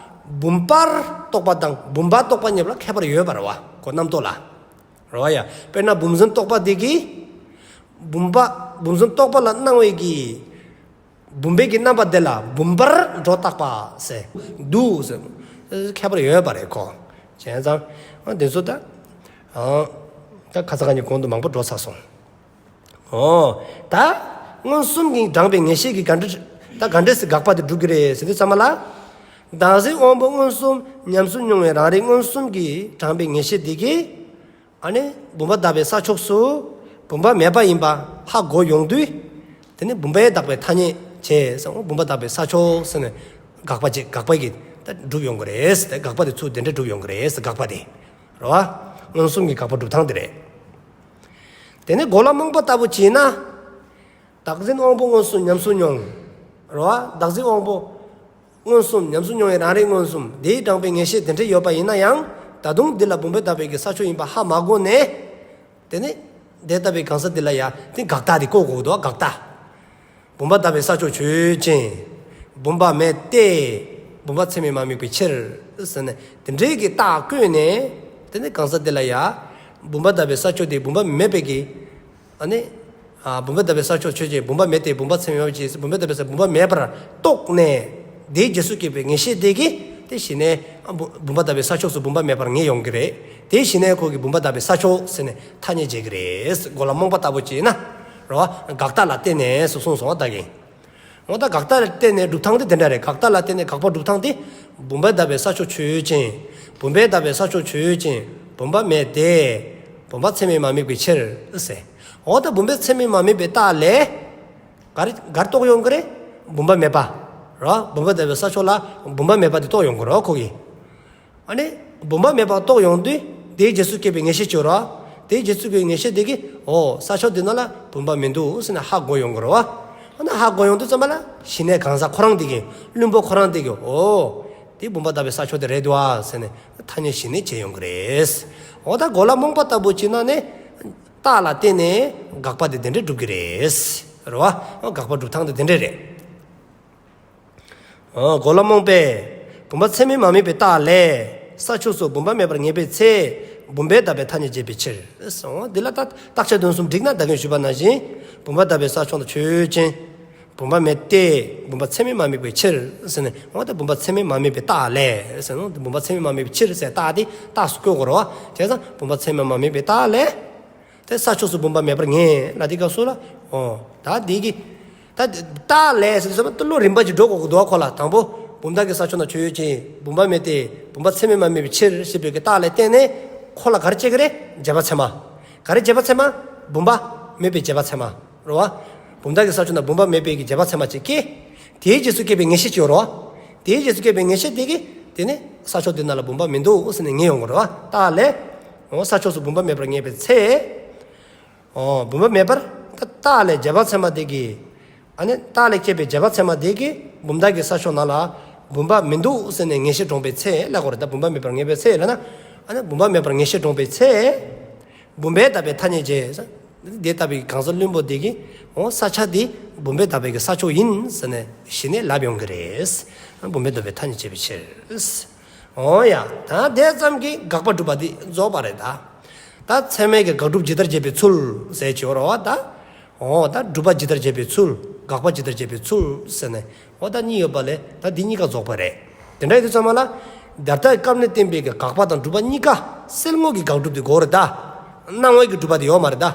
བུམ་པར་རྟོག་པ་དང་བུམ་པ་རྟོག་པ་གཉིས་པོ་ལ་ཁྱད་པར་ཡོད་པ་རེད་བ། ཁོ་རྣམ་རྟོག་ལ། རེད་བ་ཡ། དཔེར་ན་བུམ་འཛིན་རྟོག་པ་དེ་གིས་བུམ་པ་བུམ་འཛིན་རྟོག་པ་ལ་སྣང་བའི་གི་བུམ་པའི་གི་རྣམ་པ་དེ་ལ་བུམ་པར་སྒྲོ་བཏགས་པ་ཟེར་འདུག་ཟེར། ཁྱད་པར་ཡོད་པ་རེད་ཁོ། བྱས་ཙང་འདི་ཚོ་ད་ཨ་ད་ཁ་སང་ཁ་ཉིན་གོང་དུ་མང་པོ་འགྲོ་ཚར་སོང་། འོ། ད་མངོན་སུམ་གྱིས་དྲངས་པའི་ངེས་ཤེས་ཀྱིས་ག་འདྲ་ད་ག་འདྲ་སེ་དགག་པ་དེ་སྒྲུབ་ཀྱི་རེད་ཟེར་དུས་ཙམ་པ་ལ། བདག་འཛིན་དབང་པོ་མངོན་སུམ་ཉམས་སུ་མྱོང་བའི་རང་རིག་མངོན་སུམ་གྱིས་དྲངས་པའི་ངེས་ཤེས་དེ་གིས། ཨ་ནི་བུམ་པ་དག་པའི་ས་ཕྱོགས་སུ་བུམ་པ་མེད་པ་ཡིན་པ་ཧ་གོ་ཡོང་དུས། དེ་ནི་བུམ་པ་དག་པའི་ཐ་སྙད་བྱས་སོང་། བུམ་པ་དག་པའི་ས་ཕྱོགས་ཟེར་ནས་དགག་པ་བྱེད་དགག་པ་གིས་ད་སྒྲུབ་ཡོང་གི་རེད་ཟེར། དགག་པ་དེ་ཚུར་དེ་འདྲ་སྒྲུབ་ཡོང་གི་རེད་ཟེར་དགག་པ་དེ། རེད་བ། མངོན་སུམ་གྱི་དགག་པ་སྒྲུབ་སྟངས་དེ་རེད། དེ་ནས་གོ་ལ་རྨོངས་པ་ལྟ་བུ་བྱས་ན། བདག་འཛིན་དབང་པོ་མངོན་སུམ་ཉམས་སུ་མྱོང་། རེད་བ། བདག་འཛིན་དབང་པོ་མངོན་སུམ་ཉམས་སུ་མྱོང་བའི་རང་རིག་མངོན་སུམ་དེས་དྲངས་པའི་ངེས་ཤེས་དེ་འདྲ་ཡོད་པ་ཡིན་ན་ཡང་ད་དུང་འདི་ལ་བུམ་པ་དག་པའི་གི་ས་ཕྱོགས་ཡིན་པ་ཧ་མ་གོ་ནས། དེ་ནི་དེ་ལྟ་བུའི་གང་ཟག་འདི་ལ་ཡ་དེ་དགག་རྟགས་དེ་བཀོད་དགོས་འདུག། དགག་རྟགས། བུམ་པ་དག་པའི་ས་ཕྱོགས་ཆོས་ཅན། བུམ་པ་མེད་དེ། བུམ་པ་ཚད་མས་མ་དམིགས་པའི་ཕྱིར་ཟེར་ནས་དེ་འདྲའི་གི་རྟགས་བཀོད་ནས། དེ་ནི་གང་ཟག་འདི་ལ་ཡ་བུམ་པ་དག་པའི་ས་ཕྱོགས་དེ་བུམ་པ་མེད་པའི་གི། ཨ་ནི། ཨ་བུམ་པ་དག་པའི་ས་ཕྱོགས་ཆོས་ཅན། བུམ་པ་མེད་དེ། བུམ་པ་ཚད་མས་མ་དམིགས་པའི་ཕྱིར། བུམ་པ་དག་པའི་ས་བུམ་པ་མེད་པར་རྟོགས་ནས། དེའི་རྗེས་སུ་སྐྱེས་པའི་ངེས་ཤེས་དེ་གིས་དེ་གཞི་ནས་ཨ་བུ་བུམ་པ་དག་པའི་ས་ཕྱོགས་སུ་བུམ་པ་མེད་པར་ངེས་ཡོང་གི་རེད། དེ་གཞི་ནས་ཁོ་གིས་བུམ་པ་དག་པའི་ས་ཕྱོགས་ཟེར་ནས་ཐ་སྙད་བྱེད་ཀྱི་རེད། གོ་ལ་རྨོངས་པ་ལྟ་བུ་བྱས་ན། རེད་བ། དགག་རྟགས་ལ་བརྟེན་ནས་སུ་གསུངས་སོང་བ་ད་གིན། འོ་ད་དགག་རྟགས་ལ་བརྟེན་ནས་སྒྲུབ་སྟངས་དེ་དེ་འདྲ་རེད། དགག་རྟགས་ལ་བརྟེན་ནས་དགག་པ་སྒྲུབ་སྟངས་དེ། བུམ་པ་དག་པའི་ས་ཕྱོགས་ཆོས་ཅན། བུམ་པ་དག་པའི་ས་ཕྱོགས་ཆོས་ཅན། བུམ་པ་མེད་དེ། བུམ་པ་ཚད་མས་མ་དམིགས་པའི་ཕྱིར་ཟེར། འོ་ད་བུམ་པ་ཚད་མས་མ་དམིགས་པའི་རྟགས་ལས། ག་རེ་ག་རེ་རྟོགས་ཡོང་གི་རེད། བུམ་པ་མེད་པ། རེད་བ། བུམ་པ་དག་པའི་ས་ཕྱོགས་ལ་བུམ་པ་མེད་པ་དེ་རྟོགས་ཡོང་གི་རེད་བ་ཁོ་གིས། ཨ་ནི་བུམ་པ་མེད་པ་རྟོགས་ཡོང་དུས་དེའི་རྗེས་སུ་སྐྱེས་པའི་ངེས་ཤེས་ཅིག་ཡོད་རེད་བ། དེའི་རྗེས་སུ་སྐྱེས་པའི་ངེས་ཤེས་དེ་གིས་འོ་ས་ཕྱོགས་འདི་ནང་ལ་བུམ་པ་མི་འདུག་ཟེར་ནས་ཧ་གོ་ཡོང་གི་རེད་བ། ཨ་ནི་ཧ་གོ་ཡོང་དུས་ཙམ་པ་ལ་གཞི་ནས་གང་ཟག་ཁོ་རང་དེ་གིས་བླུན་པོ་ཁོ་རང་དེ་གིས་འོ་དེ་བུམ་པ་དག་པའི་ས་ཕྱོགས་དེ་རེད་འདུག་ཨ་ཟེར་ནས་ཐ་སྙད་གཞི་ནས་བྱེད་ཡོང་གི་རེད། འོ་ད་གོ་ལ་རྨོངས་པ་ལྟ་བུ་བྱས་ན་ནི། རྟགས་ལ་བརྟེན་ནས་དགག་པ་དེ་དེ་འདྲས་སྒྲུབ་ཀྱི་རེད། རེད་བ། དགག་པ་སྒྲུབ་སྟངས་དེ་དེ་འདྲས་རེད། འོ་གོ་ལ་རྨོངས་པས། བུམ་པ་ཚད་མས་མ་དམིགས་པའི་རྟགས་ལས། ས་ཕྱོགས་སུ་བུམ་པ་མེད་པར་ངེས་པའི་ཚེ། བུམ་པས་དག་པའི་ཐ་སྙད་བྱེད་པའི་ཕྱིར། འོ་འདི་ལ་ད་རྟགས་ཆོས་དོན་གསུམ་བསྒྲིགས་ན་ད་གིན་ཞུས་པ་ནང་བཞིན། བུམ་པ་དག་པའི་ས་ཕྱོགས་ན་ཆོས་ཅན། བུམ་པ་མེད་དེ། བུམ་པ་ཚད་མས་མ་དམིགས་པའི་ཕྱིར་ཟེར་ནས། འོ་ད་བུམ་པ་ཚད་མས་མ་དམིགས་པའི་རྟགས་ལས་ཟེར་ནོ། བུམ་པ་ཚད་མས་མ་དམིགས་པའི་ཕྱིར་ཟེར་རྟགས་དེ་རྟགས་སུ་བཀོད་དགོས་རེད་བ། བྱས་ཙང་བུམ་པ་ཚད་མས་མ་དམིགས་པའི་རྟགས་ལས། དེ་ས་ཕྱོགས་སུ་བུམ་པ་མེད་པར་ངེས་ལ་དེ་སྐབས་སུ་ལ། འོ་ད་འདི་གི། ད་རྟགས་ལས་ཟེར་དུས་ཙམ་པ་ད་ལོ་རིམ་པ་ཅིག་འགྲོ་དགོས་ཀྱི་འདུག་བ་ཁོ་ལ། དང་པོ་བུམ་དག་གི་ས་ཕྱོགས་ན་ཆོས་ཅན། བུམ་པ་མེད་དེ། བུམ་པ་ཚད་མས་མ་དམིགས་པའི་ཕྱིར་ཞེས་པའི་གི་རྟགས་ལས་བརྟེན་ནས་ཁོ་ལ་ག་རེ་སྐྱེ་གི་རེད། རྗེས་དཔག་ཚད་མ། ག་རེ་རྗེས་དཔག་ཚད་མ། བུམ་པ་མེད་པའི་རྗེས་དཔག་ཚད་མ། རེད་བ། བུམ་དག་གི་ས་ཕྱོགས་ན་བུམ་པ་མེད་པའི་གི་རྗེས་དཔག་ཚད་མ་ཅིག་སྐྱེ། དེའི་རྗེས་སུ་སྐྱེས་པའི་ངེས་ཤེས་ཅིག་ཡོད་རེད་བ། དེའི་རྗེས་སུ་སྐྱེས་པའི་ངེས་ཤེས་དེ་གིས་དེ་ནི་ས་ཕྱོགས་དེ་ནང་ལ་བུམ་པ་མི་འདུག་ཟེར་ནས་ངེས་ཡོང་གི་རེད་བ། རྟགས་ལས། འོ་ས་ཕྱོགས་སུ་བུམ་པ་མེད་པར་ངེས་པའི་ཚེ། འོ་བུམ་པ་མེད་པར་ད་རྟགས་ལས་རྗེས་དཔག་ཚད་མ་དེ་གིས། ཨ་ནི་རྟགས་ལས་སྐྱེས་པའི་རྗེས་དཔག་ཚད་མ་དེ་གིས་བུམ་དག་གི་ས་ཕྱོགས་ནང་ལ་བུམ་པ་མི་འདུག་ཟེར་ནས་ངེས་ཤེས་འདྲོངས་པའི་ཚེ་ལབ་དགོས་རེད། ད་བུམ་པ་མེད་པར་ངེས་པའི་ཚེ་ལབ་ན། ཨ་ནི་བུམ་པ་མེད་པར་ངེས་ཤེས་འདྲོངས་པའི་ཚེ། བུམ་པས་དག་པའི་ཐ་སྙད་བྱས། དེ་ལྟ་བུའི་གང་ཟག་བླུན་པོ་དེ་གིས་འོ་ས་ཆ་དེ་བུམ་པས་དག་པའི་གི་ས་ཕྱོགས་ཡིན་ཟེར་ནས་གཞི་ནས་ལབ་ཡོང་གི་རེད། བུམ་པས་དག་པའི་ཐ་སྙད་བྱེད་པའི་ཕྱིར། འོ་ཡ། ད་དེ་ཙམ་གྱིས་དགག་པ་སྒྲུབ་པ་འདི་རྫོགས་པ་རེད་ད། ད་ཚད་མའི་གི་དགག་སྒྲུབ་ཇི་ལྟར་བྱེད་པའི་ཚུལ་ཟེར་གྱི་ཡོད་རེད་བ་ད། འོ་ད་སྒྲུབ་པ་ཇི་ལྟར་བྱེད་པའི་ཚུལ། དགག་པ་ཇི་ལྟར་བྱེད་པའི་ཚུལ་ཟེར་ནས། འོ་ད་གཉིས་ཡོད་པ་ལས་ད་འདི་གཉིས་ཀ་རྫོགས་པ་རེད། དེ་འདྲ་ཡིན་དུས་ཙམ་པ་ལ། ད་ལྟའི་སྐབས་ནས་བསྟན་པའི་གི་དགག་པ་དང་སྒྲུབ་པ་གཉིས་ཀ་སེལ་ངོ་གི་དགག་སྒྲུབ་དེ་དགོས་རེད་ད། སྣང་བའི་གི་སྒྲུབ་པ་དེ་ཡོད་མ་རེད་ད།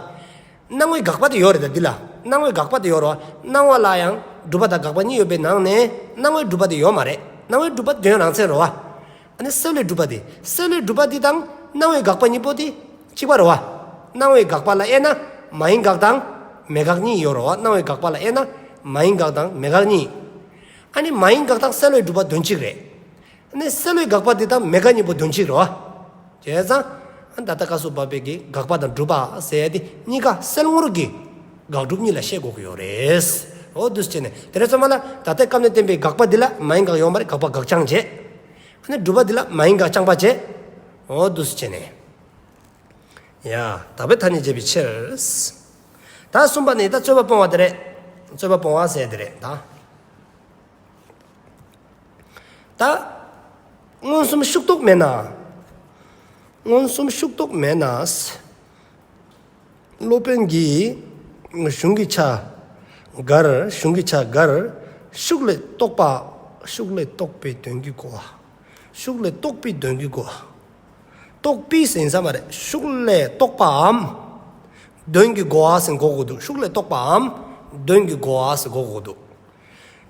སྣང་བའི་དགག་པ་དེ་ཡོད་རེད་ད་འདི་ལ། སྣང་བའི་དགག་པ་དེ་ཡོད་རེད་བ། སྣང་བ་ལ་ཡང་སྒྲུབ་པ་དང་དགག་པ་གཉིས་ཡོད་པའི་ནང་ནས་སྣང་བའི་སྒྲུབ་པ་དེ་ཡོད་མ་རེད། སྣང་བའི་སྒྲུབ་པ་དོན་རང་མཚན་རེད་བ། ཨ་ནི་སེལ་བའི་སྒྲུབ་པ་དེ། སེལ་བའི་སྒྲུབ་པ་དེ་དང་སྣང་བའི་དགག་པ་གཉིས་པོ་དེ། གཅིག་པ་རེད་བ། སྣང་བའི་དགག་པ་ལ་དབྱེ་ན་མ་ཡིན་དགག་དང་མེད་དགག་གཉིས་ཡོད་རེད་བ། སྣང་བའི་དགག་པ་ལ་དབྱེ་ན་མ་ཡིན་དགག་དང་མེད་དགག་གཉིས། ཨ་ནི་མ་ཡིན་དགག་དང་སེལ་བའི་སྒྲུབ་པ་དོན་གཅིག་རེད། ཨ་ནི་སེལ་བའི་དགག་པ་འདི་དང་མེད་དགག་གཉིས་པོ་དོན་གཅིག་རེད་བ། བྱས་ཙང་ཨ་ད་ལྟ་སྐབས་སུ་བབ་པའི་གི་དགག་པ་དང་སྒྲུབ་པ་ཟེར་ཡ་དེ་གཉིས་ཀ་སེལ་ངོར་གྱི་དགག་སྒྲུབ་གཉིས་ལ་བཤད་དགོས་ཀྱི་ཡོད་རེད། འོ་འདུག་སེ་བྱས་ནས་དེ་རེད་ཙམ་མ་ལ་ད་ལྟའི་སྐབས་ནས་བསྟན་པའི་དགག་པ་འདི་ལ་མ་ཡིན་དགག་ཡོད་མ་རེད། དགག་པ་དགག་རྐྱང་བྱས། ཨ་ནི་སྒྲུབ་པ་འདི་ལ་མ་ཡིན་དགག་རྐྱང་པ་བྱས། འོ་འདུག་སེ་བྱས་ནས། ཡ། དག་པའི་ཐ་སྙད་བྱས་པའི་ཕྱིར། ད་གསུམ་པ་ནི་ད་རྩོད་པ་སྤོང་བ་དེ་རེད། རྩོད་པ་སྤོང་བ་ཟེར་དེ་རེད་ད། ད་མངོན་སུམ་ཤུགས་རྟོགས་མེད་ན། མངོན་སུམ་ཤུགས་རྟོགས་མེད་ན། སློབ་དཔོན་གྱིས་གཞུང་གི་ཆ་གར། གཞུང་གི་ཆ་གར་ཤུགས་ལས་རྟོགས་པ། ཤུགས་ལས་རྟོགས་པའི་དོན་གྱིས་གོ་བ། ཤུགས་ལས་རྟོགས་པའི་དོན་གྱིས་གོ་བ། རྟོགས་པའི་ཟེར་ཡིན་ས་མ་རེད། ཤུགས་ལས་རྟོགས་པའམ་དོན་གྱིས་གོ་བ་ཟེར་གོ་དགོས་འདུག་ཤུགས་ལས་རྟོགས་པའམ་དོན་གྱིས་གོ་བ་ཟེར་གོ་དགོས་འདུག་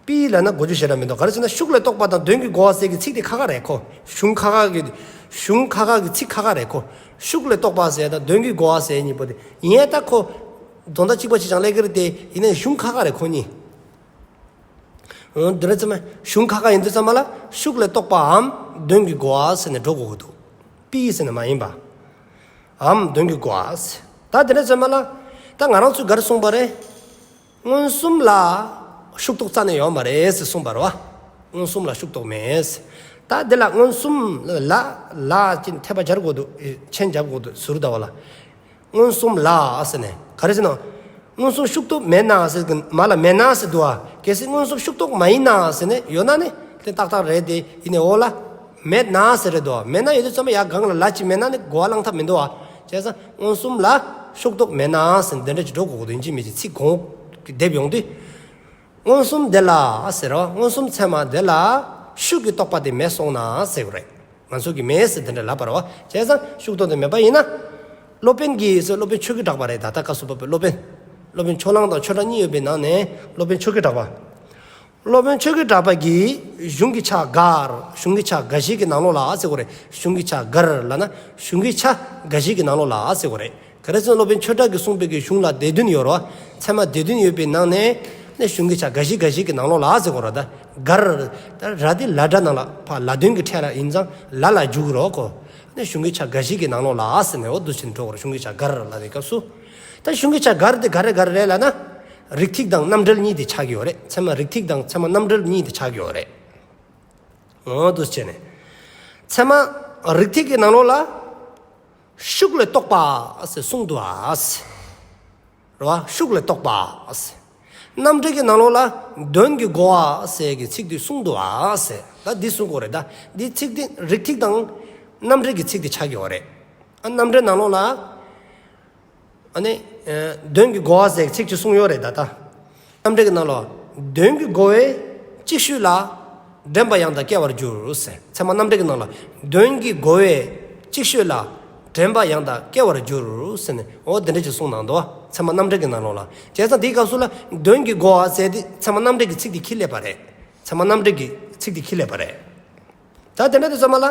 པའི་ལབ་ན་གོ་རྒྱུ་ཞེ་དྲག་མི་འདུག་ག་རེ་ཟེར་ན་ཤུགས་ལས་རྟོགས་པ་དང་དོན་གྱིས་གོ་བ་ཟེར་གྱི་ཚིག་དེ་ཁག་ཁག་རེད་ཁོ། གཞུང་ཁག་ཁག་གི། གཞུང་ཁག་ཁག་གི་ཚིག་ཁག་ཁག་རེད་ཁོ། ཤུགས་ལས་རྟོགས་པ་ཟེར་དང་དོན་གྱིས་གོ་བ་ཟེར་གཉིས་པོ་དེ་ཡིན་ཡང་ད་ཁོ་དོན་དག་གཅིག་པ་གཅིག་རྐྱང་ལས་ཀྱི་རེད་དེ། ཡིན་ནའི་གཞུང་ཁག་ཁག་རེད་ཁོ་གཉིས། འོ་འདི་རེད་ཙམ་མ། གཞུང་ཁག་ཁག་ཡིན་དུས་ཙམ་མ་ལ་ཤུགས་ལས་རྟོགས་པའམ་དོན་གྱིས་གོ་བ་ཟེར་ནས་འགྲོ་དགོས་ཀྱི་འདུག་པའི་ཟེར་ནས་མ་ཡིན་པ། འམ་དོན་གྱིས་གོ་བ་ཟེར། ད་འདི་རེད་ཙམ་མ་ལ། ད་ང་རང་ཚོས་ག་རེ་གསུངས་པ་རེད། མངོན་སུམ་ལ་ཤུགས་རྟོགས་རྩ་ནས་ཡོད་མ་རེད་ཟེར་གསུངས་པ་རེད་བ། མངོན་སུམ་ལ་ཤུགས་རྟོགས་མེད་ཟེར། ད་འདི་ལ་མངོན་སུམ་ལ་ལ་ཅིག་འཐེབ་པ་སྦྱར་དགོས་འདུག་མཆན་རྒྱབ་དགོས་འདུག་ཟུར་ཟླ་བ་ལ། མངོན་སུམ་ལ་ཟེར་ནས་ག་རེ་ཟེར་ན། མངོན་སུམ་ཤུགས་རྟོགས་མེད་ན་ཟེར་གི་མ་ལ་མེད་ན་ཟེར་འདུག་བ། གལ་སྲིད་མངོན་སུམ་ཤུགས་རྟོགས་མ་ཡིན་ན་ཟེར་ནས་ཡོད་ན་ནི་དེ་ཏག་ཏག་རེད་དེ། ཡིན་ནའི་འོ་ལ་མེད་ན་ཟེར་རེད་འདུག་བ། མེད་ན་ཡོད་དུས་ཙམ་པ་ཡ་གང་ལ་ལ་ཅིག་མེད་ན་ནི་གོ་བ་བླང་ཐབས་མི་འདུག་བ། བྱས་ཙང་མངོན་སུམ་ལ་ཤུགས་རྟོགས་མེད་ན་ཟེར་འདི་འདྲ་ཅིག་འགྲོ་དགོས་ཀྱི་འདུག་ཡིན་གཅིག་མིན་གཅིག་ཚིག་གོང་གི་སྡེབ་ཡོང་དུས། མངོན་སུམ་དེ་ལ་ཟེར་རོ། མངོན་སུམ་ཚད་མ་དེ་ལ་ཤུགས་ཀྱིས་རྟོགས་པ་དེ་མེད་སོང་ན་ཟེར་དགོས་རེད། ང་ཚོ་གིས་མེད་ཟེར་དེ་འདྲ་ལབ་པ་རེད་བ། བྱས་ཙང་ཤུགས་རྟོགས་དེ་མེད་པ་ཡིན་ན། སློབ་དཔོན་གྱིས་ཟེར། སློབ་དཔོན་ཆོས་ཀྱི་གྲགས་པ་རེད། ད་ལྟ་སྐབས་སུ་བབ་པའི་སློབ་དཔོན། སློབ་དཔོན་ཕྱོགས་གླང་དང་ཆོས་གྲགས་གཉིས་ཡོད་པའི་ནང་ནས་སློབ་དཔོན་ཆོས་ཀྱི་གྲགས་པ། སློབ་དཔོན་ཆོས་ཀྱི་གྲགས་པ་གིས་གཞུང་གི་ཆ་གར། གཞུང་གི་ཆ་འགའ་ཞིག་གི་ནང་ལོགས་ལ་ཟེར་དགོས་རེད། གཞུང་གི་ཆ་གར་ལབ་ན་གཞུང་གི་ཆ་འགའ་ཞིག་གི་ནང་ལོགས་ལ་ཟེར་དགོས་རེད། ག་རེ་ཟེར་ན་སློབ་དཔོན་ཆོས་གྲགས་ཀྱིས་གསུངས་པའི་གི་གཞུང་ལ་སྡེ་བདུན་ཡོད་རེད་བ། ཚད་མ་སྡེ་བདུན་ཡོད་པའི་ནང་ནས་ནི་གཞུང་གི་ཆ་འགའ་ཞིག་འགའ་ཞིག་གི་ནང་ལོགས་ལ་ཟེར་དགོས་རེད་ད། གར། ད་ར་དེ་ལ་སྒྲ་ནང་ལ་ཕར་ལ་དོན་གྱི་ཕྲད་ལ་ཡིན་ཙང་ལ་ལ་འཇུག་རོགས་གོ། ནི་གཞུང་གི་ཆ་འགའ་ཞིག་གི་ནང་ལོགས་ལ་ཟེར་ནས་འོ་འདུག་ཕྱིན་འགྲོ་དགོས་རེད། གཞུང་གི་ཆ་གར་ལབ་པའི་སྐབས་སུ། ད་གཞུང་གི་ཆ་གར་དེ་ག་རེ་ག་རེ་རེད་ལབ་ན། རིགས་ཐིགས་དང་རྣམ་འགྲེལ་གཉིས་དེ་ཆགས་ཀྱི་ཡོད་རེད། ཚད་མ་རིགས་ཐིགས་དང་ཚད་མ་རྣམ་འགྲེལ་གཉིས་དེ་ཆགས་ཀྱི་ཡོད་རེད། འོ་འདུག་བྱས་ནས། ཚད་མ་རིགས་ཐིགས་ཀྱི་ནང་ལོགས་ལ། ཤུགས་ལས་རྟོགས་པ་ཟེར་གསུངས་འདུག་ཨ་ཟེར། རེད་བ། ཤུགས་ལས་རྟོགས་པ་ཟེར། རྣམ་འགྲེལ་གྱི་ནང་ལོགས་ལ་དོན་གྱིས་གོ་བ་ཟེར་གྱི་ཚིག་དེ་གསུངས་འདུག་ཨ་ཟེར། ད་འདི་གསུང་དགོས་རེད་ད། འདི་ཚིག་དེ་རིགས་ཐིགས་དང་རྣམ་འགྲེལ་གྱི་ཚིག་དེ་ཆགས་ཀྱི་ཡོད་རེད། ཨ་རྣམ་འགྲེལ་ནང་ལོགས་ལ། ཨ་ནི། ཨ་དོན་གྱིས་གོ་བ་ཟེར་ཚིག་ཅིག་གསུངས་ཡོད་རེད་ད་ལྟ། རྣམ་འགྲེལ་གྱི་ནང་ལ། དོན་གྱིས་གོ་བས་ཅིག་ཤོས་ལ། དྲན་པ་ཡང་དག་སྐྱེ་བར་འགྱུར་ཟེར། ཚད་མ་རྣམ་འགྲེལ་གྱི་ནང་ལ། དོན་གྱིས་གོ་བས་ཅིག་ཤོས་ལ། དྲན་པ་ཡང་དག་སྐྱེ་བར་འགྱུར་ཟེར་ནས་འོ་དེ་འདྲ་ཅིག་གསུངས་གནང་འདུག་ཚད་མ་རྣམ་འགྲེལ་གྱི་ནང་ལོགས་ལ། བྱས་ཙང་དེའི་སྐབས་སུ་ལ་དོན་གྱིས་གོ་བ་ཟེར་དེ་ཚད་མ་རྣམ་འགྲེལ་གྱི་ཚིག་དེ་ཁྱེར་སླེབས་པ་རེད། ཚད་མ་རྣམ་འགྲེལ་གྱི་ཚིག་དེ་ཁྱེར་སླེབས་པ་རེད། ད་དེ་འདྲ་དུས་ཙམ་པ་ལ།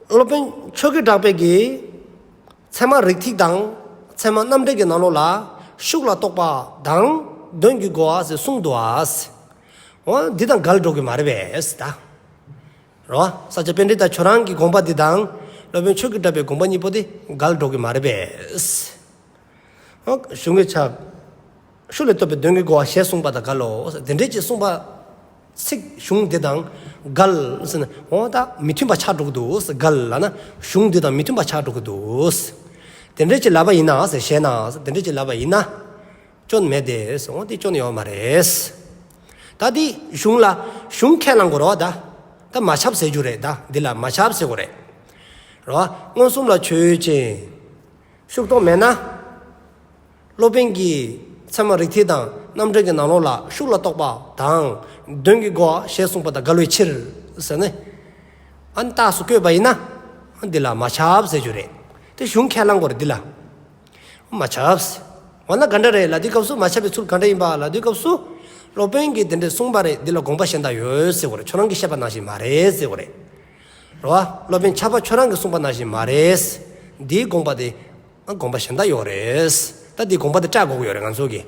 སློབ་དཔོན་ཆོས་ཀྱི་གྲགས་པས་ཀྱིས། ཚད་མ་རིགས་ཐིགས་དང་ཚད་མ་རྣམ་འགྲེལ་གྱི་ནང་ལོགས་ལ་ཤུགས་ལ་རྟོགས་པ་དང་དོན་གྱིས་གོ་བ་ཟེར་གསུངས་འདུག་ཨ། འོ་འདི་དང་འགལ་འགྲོ་གི་མ་རེད་པས་ད། རོ། ས་སྐྱ་པཎྜི་ཏ་ཁྱོད་རང་གི་དགོངས་པ་འདི་དང་སློབ་དཔོན་ཆོས་ཀྱི་གྲགས་པའི་དགོངས་པ་གཉིས་པོ་དེ་འགལ་འགྲོ་གི་མ་རེད་པས། འོ་གཞུང་གི་ཆ། ཤུགས་ལས་རྟོགས་པའི་དོན་གྱིས་གོ་བ་ཞེས་གསུངས་པ་དང་འགལ་ལོ། དེ་འདྲས་ཀྱི་གསུངས་པ། ཚིག་གཞུང་དེ་དང་འགལ་ཟེར་ན་འོ་ད་མི་མཐུན་པ་ཆགས་འགྲོ་གི་འདུག་ཟེར། འགལ་ལབ་ན་གཞུང་དེ་དང་མི་མཐུན་པ་ཆགས་འགྲོ་གི་འདུག་ཟེར། དེ་འདྲས་ཀྱི་ལབ་པ་ཡིན་ན་ཟེར། ཞེ་ན་ཟེར། དེ་འདྲས་ཀྱི་ལབ་པ་ཡིན་ན། སྐྱོན་མེད་དེ་ཟེར། འོ་དེ་སྐྱོན་ཡོད་མ་རེད་ཟེར། ད་དེ་གཞུང་ལ་གཞུང་ཁས་བླང་དགོས་རེད་བ་ད། ད་མ་ཁྱབ་ཟེར་རྒྱུ་རེད་ད། འདི་ལ་མ་ཁྱབ་ཟེར་དགོས་རེད། རེད་བ། མངོན་སུམ་ལ་ཆོས་ཅན། ཤུགས་རྟོགས་མེད་ན། སློབ་དཔོན་གྱིས་ཚད་མ་རིགས་ཐིགས་དང་རྣམ་འགྲེལ་གྱི་ནང་ལོགས་ལ་ཤུགས་ལ་རྟོགས་པ་དང་དོན་གྱིས་གོ་བ་ཞེས་གསུངས་པ་དང་འགལ་བའི་ཕྱིར་ཟེར་ནས། ཨ་ནི་རྟགས་སུ་བཀོད་པ་ཡིན་ན། འདི་ལ་མ་ཁྱབ་ཟེར་རྒྱུ་རེད། དེ་གཞུང་ཁས་བླང་དགོས་རེད་འདི་ལ། མ་ཁྱབ་ཟེར། འོ་ན་ག་འདྲ་རེད་ལབ་དུས་སྐབས་སུ་མ་ཁྱབ་པའི་ཚུལ་ག་འདྲ་ཡིན་པ་ལབ་དུས་སྐབས་སུ། སློབ་དཔོན་གྱིས་དེ་འདྲ་གསུངས་པ་རེད། འདི་ལ་དགོངས་པ་གཞན་དག་ཡོད་ཟེར་དགོས་རེད། ཁྱོད་རང་གིས་བཤད་པ་ནང་བཞིན་མ་རེད་ཟེར་དགོས་རེད། རེད་བ། སློབ་དཔོན་ཁྱབ་པ་ཁྱོད་རང་གིས་གསུངས་པ་ནང་བཞིན་མ་རེད། འདིའི་དགོངས་པ་དེ་ དགོངས་པ་གཞན་དག་ཡོད་རེད། ད་འདི་དགོངས་པ་དེ་བཀྲལ་དགོས་ཀྱི་ཡོད་རེད་ང་ཚོ་གི།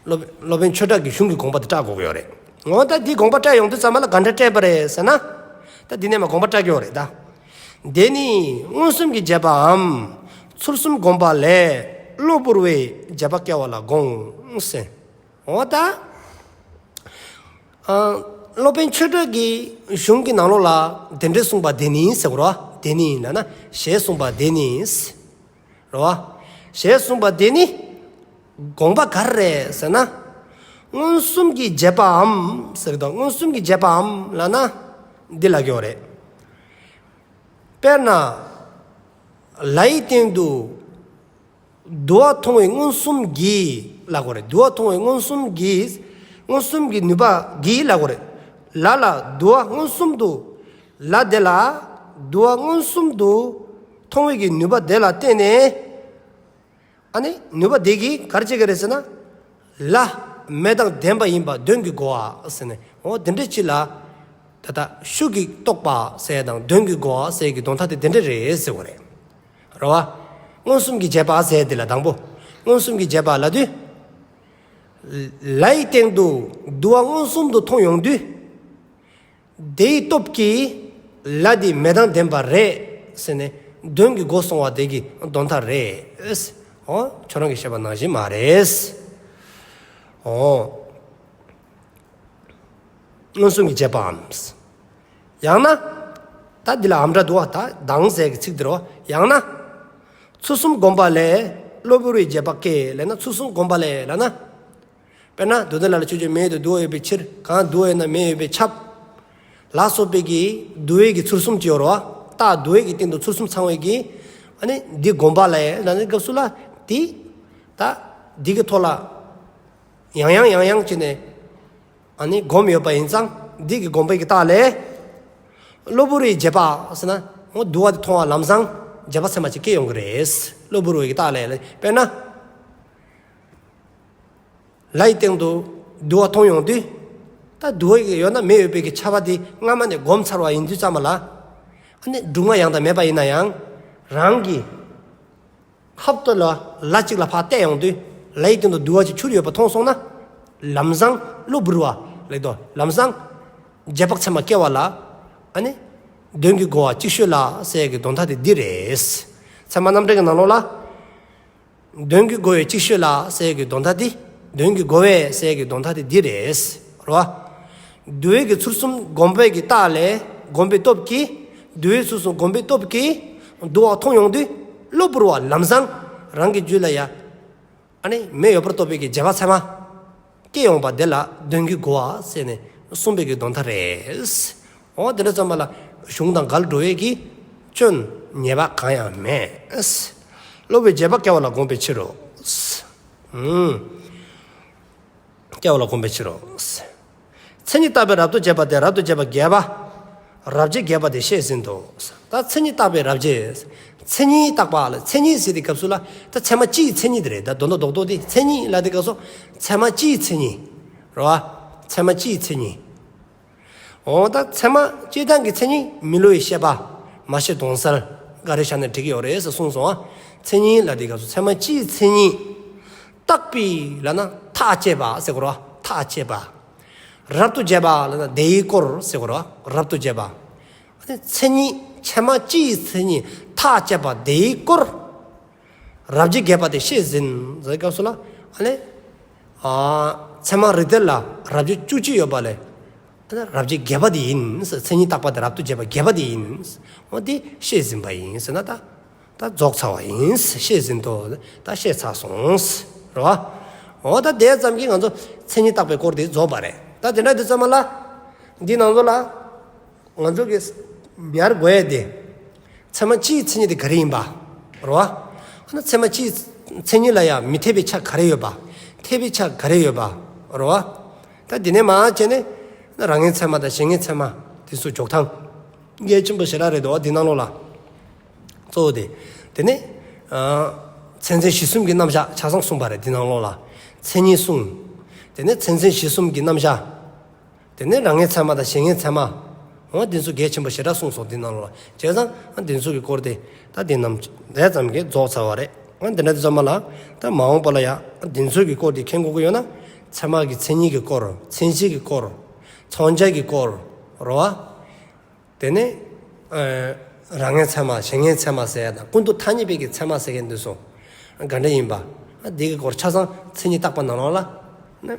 སློབ་སློབ་དཔོན་ཆོས་གྲགས་ཀྱི་གཞུང་གི་དགོངས་པ་དེ་བཀྲལ་དགོས་ཀྱི་ཡོད་རེད། འོ་ད་འདི་དགོངས་པ་བཀྲལ་ཡོང་དུས་ཙམ་པ་ལ་ག་འདྲ་བཀྲལ་བ་རེད་ཟེར་ན། ད་འདི་ནས་མར་དགོངས་པ་བཀྲལ་གྱི་ཡོད་རེད་ད། དེ་ནི་མངོན་སུམ་གྱི་རྗེས་དཔག་གམ། ཚུལ་གསུམ་བསྒོམས་པ་ལས་གློ་བུར་བའི་རྗེས་དཔག་སྐྱེ་བ་ལ་དགོངས་ཟེར། འོ་ད། ཨ། སློབ་དཔོན་ཆོས་གྲགས་ཀྱི་གཞུང་གི་ནང་ལོགས་ལ་དེ་འདྲས་གསུངས་པ་དེ་ནི་ཟེར་བ་རེད་བ། དེ་ནི་ལབ་ན་ཞེས་གསུངས་པ་དེ་ནི་ཟེར་བ་རེད་བ། ཞེས་གསུངས་པ་དེ་ནི་དགོངས་པ་ག་རེ་རེད་ཟེར་ན། མངོན་སུམ་གྱི་རྗེས་དཔག་གམ་ཟེར་དུས་མངོན་སུམ་གྱི་རྗེས་དཔག་གམ་ལབ་ན་འདི་ལབ་ཀྱི་ཡོད་རེད། དཔེར་ན། ལྷའི་སྟེང་དུ། དུ་བ་མཐོང་བའི་མངོན་སུམ་གྱིས་ལབ་དགོས་རེད། དུ་བ་མཐོང་བའི་མངོན་སུམ་གྱིས། མངོན་སུམ་གྱི་ནུས་པ་གྱིས་ལབ་དགོས་རེད། ལྷ་ལ་དུ་བ་མངོན་སུམ་དུ། ལྷ་དེ་ལ་དུ་བ་མངོན་སུམ་དུ་མཐོང་བའི་གི་ནུས་པ་དེ་ལ་བརྟེན་ནས། ཨ་ནི་ནུས་པ་དེ་གིས་ག་རེ་བྱེད་ཀྱི་རེད་ཟེར་ན། ལྷ་མེ་དང་ལྡན་པ་ཡིན་པ་དོན་གྱིས་གོ་བ་ཟེར་ནས། འོ་དེ་འདྲ་ཅིག་ལ། ད་ལྟ་ཤུགས་ཀྱིས་རྟོགས་པ་ཟེར་དང་དོན་གྱིས་གོ་བ་ཟེར་གྱི་དོན་དག་དེ་དེ་འདྲ་རེད་ཟེར་བ་རེད། རེད་བ། མངོན་སུམ་གྱི་རྗེས་དཔག་ཟེར་དེ་ལ་དང་པོ། མངོན་སུམ་གྱི་རྗེས་དཔག་ལབ་དུས། ལྷའི་སྟེང་དུ་དུ་བ་མངོན་སུམ་དུ་མཐོང་ཡོང་དུས། དེའི་སྟོབས་ཀྱིས་ལྷ་དེ་མེ་དང་ལྡན་པ་རེད་ཟེར་ནས་དོན་གྱིས་གོ་སོང་བ་དེ་གི་དོན་དག་རེད། འོ་ཁྱོད་རང་གིས་བཤད་པ་ནང་བཞིན་མ་རེད། འོ། མངོན་སུམ་གྱི་རྗེས་དཔག་གམ། ཡང་ན། ད་འདི་ལ་འམ་སྒྲ་འདུག་བ། ད་དང་ཟེར་གྱི་ཚིག་འདི་རོ། ཡང་ན། ཚུལ་གསུམ་བསྒོམས་པ་ལས་གློ་བུར་བའི་རྗེས་དཔག་སྐྱེ་ལབ་ན་ཚུལ་གསུམ་བསྒོམས་པ་ལས་ལབ་ན། དཔེར་ན་དུ་ལྡན་ལ་ལ་ཆོས་ཅན། མེ་ཡོད་དུས་དུ་བ་ཡོད་པའི་ཕྱིར། གང་དུ་བ་ཡོད་ན་མེ་ཡོད་པས་ཁྱབ། ལ་སོགས་པའི་གི་དུ་བའི་གི་ཚུལ་གསུམ་ཅིག་ཡོད་རོ། རྟགས་དུ་བའི་གི་སྟེང་དུ་ཚུལ་གསུམ་ཚང་བའི་གི། ཨ་ནི་འདི་བསྒོམས་པ་ལས་ལབ་ནི་སྐབས་སུ་ལ་དེ། ད་འདི་གི་ཐོག་ལ། ཡང་ཡང་ཡང་ཡང་བྱས་ནས། ཨ་ནི་བསྒོམས་ཡོད་པ་ཡིན་ཙང་འདི་གི་བསྒོམས་པའི་གི་རྟགས་ལས། གློ་བུར་བའི་རྗེས་དཔག་ཟེར་ན། འོ་དུ་བ་དེ་མཐོང་བ་ལམ་སང་རྗེས་དཔག་ཚད་མ་ཅིག་སྐྱེ་ཡོང་གི་རེད། གློ་བུར་བའི་གི་རྟགས་ལས་ལ་དཔེར་ན། ལྷའི་སྟེང་དུ་དུ་བ་མཐོང་ཡོང་དུས། ད་དུ་བ་ཡོད་ན་མེ་ཡོད་པའི་གི་ཁྱབ་པ་དེ་སྔ་མ་ནས་བསྒོམས་ཚར་བ་ཡིན་དུས་ཙམ་པ་ལ། ཨ་ནི་སྒྲུབ་ངག་ཡང་དག་མེད་པ་ཡིན་ན་ཡང་། རང་གི་ཧབ་ཏུ་ལ་ལྷ་གཅིག་ལ་ཕར་བལྟས་ཡོང་དུས། ལྷའི་སྟེང་དུ་དུ་བ་ཅིག་འཕྱུར་ཡོད་པ་མཐོང་སོང་ན། ལམ་སང་གློ་བུར་བ་ལབ་དོ། ལམ་སང་རྗེས་དཔག་ཚད་མ་སྐྱེ་བ་ལ། ཨ་ནི་དོན་གྱིས་གོ་བ་ཅིག་ཤོས་ལ་ཟེར་གྱི་དོན་དག་དེ་འདི་རེད། ཚད་མ་རྣམ་འགྲེལ་གྱི་ནང་ལོགས་ལ། དོན་གྱིས་གོ་བའི་ཅིག་ཤོས་ལ་ཟེར་གྱི་དོན་དག་དེ། དོན་གྱིས་གོ་བས་ཟེར་གྱི་དོན་དག་དེ་འདི་རེད། རོ། དུ་བའི་གི་ཚུལ་གསུམ་བསྒོམས་པའི་གི་རྟགས་ལས། བསྒོམས་པའི་སྟོབས་ཀྱིས། དུ་བའི་ཚུལ་གསུམ་བསྒོམས་པའི་སྟོབས་ཀྱིས། དུ་བ་མཐོང་ཡོང་དུས། གློ་བུར་བ་ལམ་སང་རང་གི་རྒྱུད་ལ་ཡ། ཨ་ནི་མེ་ཡོད་པར་རྟོགས་པའི་གི་རྗེས་དཔག་ཚད་མ་སྐྱེ་ཡོང་པ་དེ་ལ་དོན་གྱིས་གོ་བ་ཟེར་ནས་གསུངས་པའི་གི་དོན་དག་རེད། འོ་དེ་འདྲ་ཙམ་པ་ལ་གཞུང་དང་འགལ་འགྲོ་བའི་གི་སྐྱོན་ཉེས་པ་གང་ཡང་མེད། གློ་བུར་བའི་རྗེས་དཔག་སྐྱེ་བ་ལ་དགོངས་པའི་ཕྱིར་རོ། ཨུམ། སྐྱེ་བ་ལ་དགོངས་པའི་ཕྱིར་རོ། མཚན་ཉིད་བརྟག་པའི་རབ་ཏུ་བྱེད་པ་སྟེ་རབ་ཏུ་བྱེད་པ་བརྒྱད་པ། རབ་བྱེད་བརྒྱད་པ་དེ་བཤད་ཟིན་ཏོ། ད་མཚན་ཉིད་བརྟག་པའི་རབ་བྱེད། མཚན་ཉིད་བརྟག་པ་ལ་མཚན་ཉིད་ཟེར་དུས་སྐབས་སུ་ལ། ད་ཚད་མ་སྤྱིའི་མཚན་ཉིད་དེ་རེད། ད་དོན་དག་རྡོག་རྡོག་དེ་མཚན་ཉིད་ལ་དེ་སྐབས་སུ། ཚད་མ་སྤྱིའི་མཚན་ཉིད། རེད་བ། ཚད་མ་སྤྱིའི་མཚན་ཉིད། འོ་ད་ཚད་མ་སྤྱིར་བཏང་གི་མཚན་ཉིད་མི་སླུ་བའི་ཤེས་པ། མ་ཤེས་དོན་གསལ། ག་རེ་བཞག་ན་འགྲིག་གི་ཡོད་རེད་ཟེར་གསུངས་སོང་ང་། མཚན་ཉིད་ལ་དེ་སྐབས་སུ་ཚད་མ་སྤྱིའི་མཚན་ཉིད། བརྟག་པའི་ལབ་ན་ཐག་བཅད་པ་ཟེར་དགོས་རེད་བ། ཐག་བཅད་པ། རབ་ཏུ་བྱེད་པ་ལབ་ན་དེའི་སྐོར་ཟེར་དགོས་རེད་བ། རབ་ཏུ་བྱེད་པ། མཚན་ཉིད་ཚད་མ་སྤྱིའི་མཚན་ཉིད་ཐག་བཅད་པ་དེའི་སྐོར། རབ་བྱེད་བརྒྱད་པ་དེ་བཤད་ཟིན་ཟེར་སྐབས་སུ་ལ། ཨ་ནི། ཨ། ཚད་མ་རིགས་གཏེར་ལ་རབ་བྱེད་བཅུ་གཅིག་ཡོད་པ་ལས། ཨ་ནི་རབ་བྱེད་བརྒྱད་པ་དེ་ཡིན་ཟེར། མཚན་ཉིད་བརྟག་པ་དེ་རབ་ཏུ་བྱེད་པ་བརྒྱད་པ་དེ་ཡིན། འོ་དེ་བཤད་ཟིན་པ་ཡིན་ཟེར་ན་ད། ད་རྫོགས་ཚར་བ་ཡིན། བཤད་ཟིན་ཏོ། ད་བཤད་ཚར་སོང་། རེད་བ། འོ་ད་དེ་ཙམ་གྱིས་ང་ཚོ་མཚན་ཉིད་བརྟག་པའི་སྐོར་དེ་རྫོགས་པ་རེད། ད་དེ་འདྲ་དུས་ཙམ་པ་ལ། འདི་ནང་ལོགས་ལ། ང་ཚོ་གིས་ཉར་དགོས་ཡ་དེ། ཚད་མ་སྤྱིའི་མཚན་ཉིད་དེ་ག་རེ་ཡིན་པ། རེད་བ། ཨ་ནི་ཚད་མ་སྤྱིའི་མཚན་ཉིད་ལ་ཡང་མི་འཐད་པའི་ཆ་ག་རེ་ཡོད་པ། འཐད་པའི་ཆ་ག་རེ་ཡོད་པ། རེད་བ། ད་འདི་ནས་མར་བྱས་ནས་རང་ངེས་ཚད་མ་དང་གཞན་ངེས་ཚད་མ་དེ་ཚོ་འཇོག་སྟངས། གལ་ཆེན་པོ་ཞེ་དྲག་རེད་དོ། འདི་ནང་ལོགས་ལ། གཙོ་བོ་དེ། དེ་ནས། ཨ། མཚན་མཚོན་གཞི་གསུམ་གྱི་རྣམ་གཞག་ཆ་ཚང་གསུངས་པ་རེད། འདི་ནང་ལོགས་ལ། མཚན་ཉིད་གསུངས། དེ་ནས་མཚན་མཚོན་གཞི་གསུམ་གྱི་རྣམ་གཞག། དེ་ནས་རང་ངེས་ཚད་མ་དང་གཞན་ངེས་ཚད་མ། འོ་འདི་ཚོ་གལ་ཆེན་པོ་ཞེ་དྲག་གསུངས་སོང་འདི་ནང་ལོགས་ལ། བྱས་ཙང་འདི་ཚོ་གི་སྐོར་དེ་ད་འདི་རྣམས་དེ་ཙམ་གྱིས་རྫོགས་ཚར་བ་རེད། འོ་འདི་འདྲ་དེ་ཚང་མ་ལ་ད་མ་འོངས་པ་ལ་ཡ་འདི་ཚོ་གི་སྐོར་དེ་མཁྱེན་དགོས་ཀྱི་ཡོད་ན། ཚད་མ་གི་མཚན་ཉིད་ཀྱི་སྐོར། མཚན་གཞི་གི་སྐོར། མཚོན་བྱ་གི་སྐོར། རེད་བ། དེ་ནས་ཨ་རང་ངེས་ཚད་མ་གཞན་ངེས་ཚད་མ་ཟེར་ཡ་དང་ཀུན་ཏུ་ཐ་སྙད་པའི་གི་ཚད་མ་ཟེར་མཁན་དེ་ཚོ་ག་འདྲ་ཡིན་པ། ཨ་འདི་གི་སྐོར་ཆ་ཚང་མཚན་ཉིད་བརྟག་པ་ནང་ལོགས་ལ་ནི་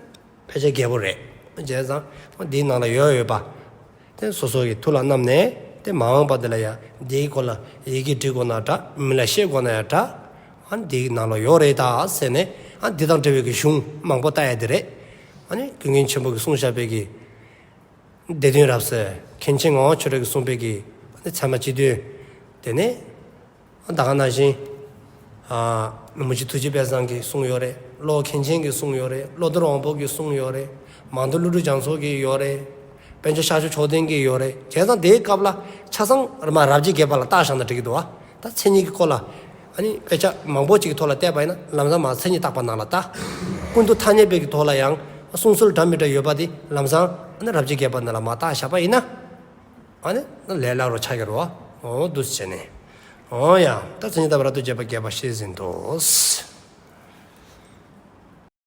ཕལ་ཆེར་རྒྱས་པོ་རེད། བྱས་ཙང་འདིའི་ནང་ལ་ཡོད་ཡོད་པ། དེ་སོ་སོ་གི་ཐུགས་ལ་བསྣམས་ནས་དེ་མ་འོངས་པ་དེ་ལ་ཡང་འདིའི་སྐོར་ལ་ཡི་གེ་འབྲི་དགོས་ན་འདྲ། མི་ལ་བཤད་དགོས་ན་ཡང་འདྲ། ཨ་འདིའི་ནང་ལ་ཡོད་རེད་ད་ཟེར་ནས། ཨ་འདི་དང་འབྲེལ་བའི་གི་གཞུང་མང་པོ་ལྟ་ཡ་དེ་རེད། ཨ་ནི་ཀུན་མཁྱེན་ཆེན་པོ་གིས་གསུངས་བཞག་པའི་གི་སྡེ་བདུན་རབ་གསལ། མཁན་ཆེན་ངག་དབང་ཆོས་གྲགས་ཀྱིས་གསུངས་པའི་གི་ཨ་ནི་ཚད་མ་སྤྱི་དོན། དེ་ནས་ད་ག་ནང་བཞིན་ཨ་རིན་པོ་ཆེ་ཐུགས་རྗེ་དཔལ་བཟང་གིས་གསུངས་ཡོད་རེད། ཀློག་མཁན་ཆེན་གྱིས་གསུངས་ཡོད་རེད། བློ་བཟང་དབང་པོ་གིས་གསུངས་ཡོད་རེད། མང་ཐོས་ཀླུ་སྒྲུབ་རྒྱ་མཚོ་གིས་ཡོད་རེད། པཎ་ཆེན་ཤཱཀྱ་མཆོག་ལྡན་གྱིས་ཡོད་རེད། བྱས་ཙང་དེའི་སྐབས་ལ་ཆ་ཚང་ར་མ་རབ་བྱེད་བརྒྱད་པ་ལ་བལྟས་བཞག་ན་འགྲིག་གི་འདུག་བ། ད་མཚན་ཉིད་ཀྱི་སྐོར་ལ་ཨ་ནི་དཔེ་ཆ་མང་པོ་ཅིག་གི་ཐོག་ལ་བལྟས་པ་ཡིན་ན་ལམ་སང་མར་མཚན་ཉིད་བརྟག་པ་ནང་ལ་ལྟ། ཀུན་ཏུ་ཐ་སྙད་པའི་གི་ཐོག་ལ་ཡང་གསུང་སྲོལ་འདྲ་མི་འདྲ་ཡོད་པ་དེ་ལམ་སང་ཨ་ནི་རབ་བྱེད་བརྒྱད་པ་ནང་ལ་མར་བལྟས་བཞག་པ་ཡིན་ན། ཨ་ནི་ལས་སླ་རུ་ཆགས་ཀྱི་རེད་བ། འོ་འདུག་སེ་བྱས་ནས། འོ་ཡ། ད་མཚན་ཉིད་བརྟག་པའི་རབ་ཏུ་བྱེད་པ་བརྒྱད་པ་བཤད་ཟིན་ཏོ།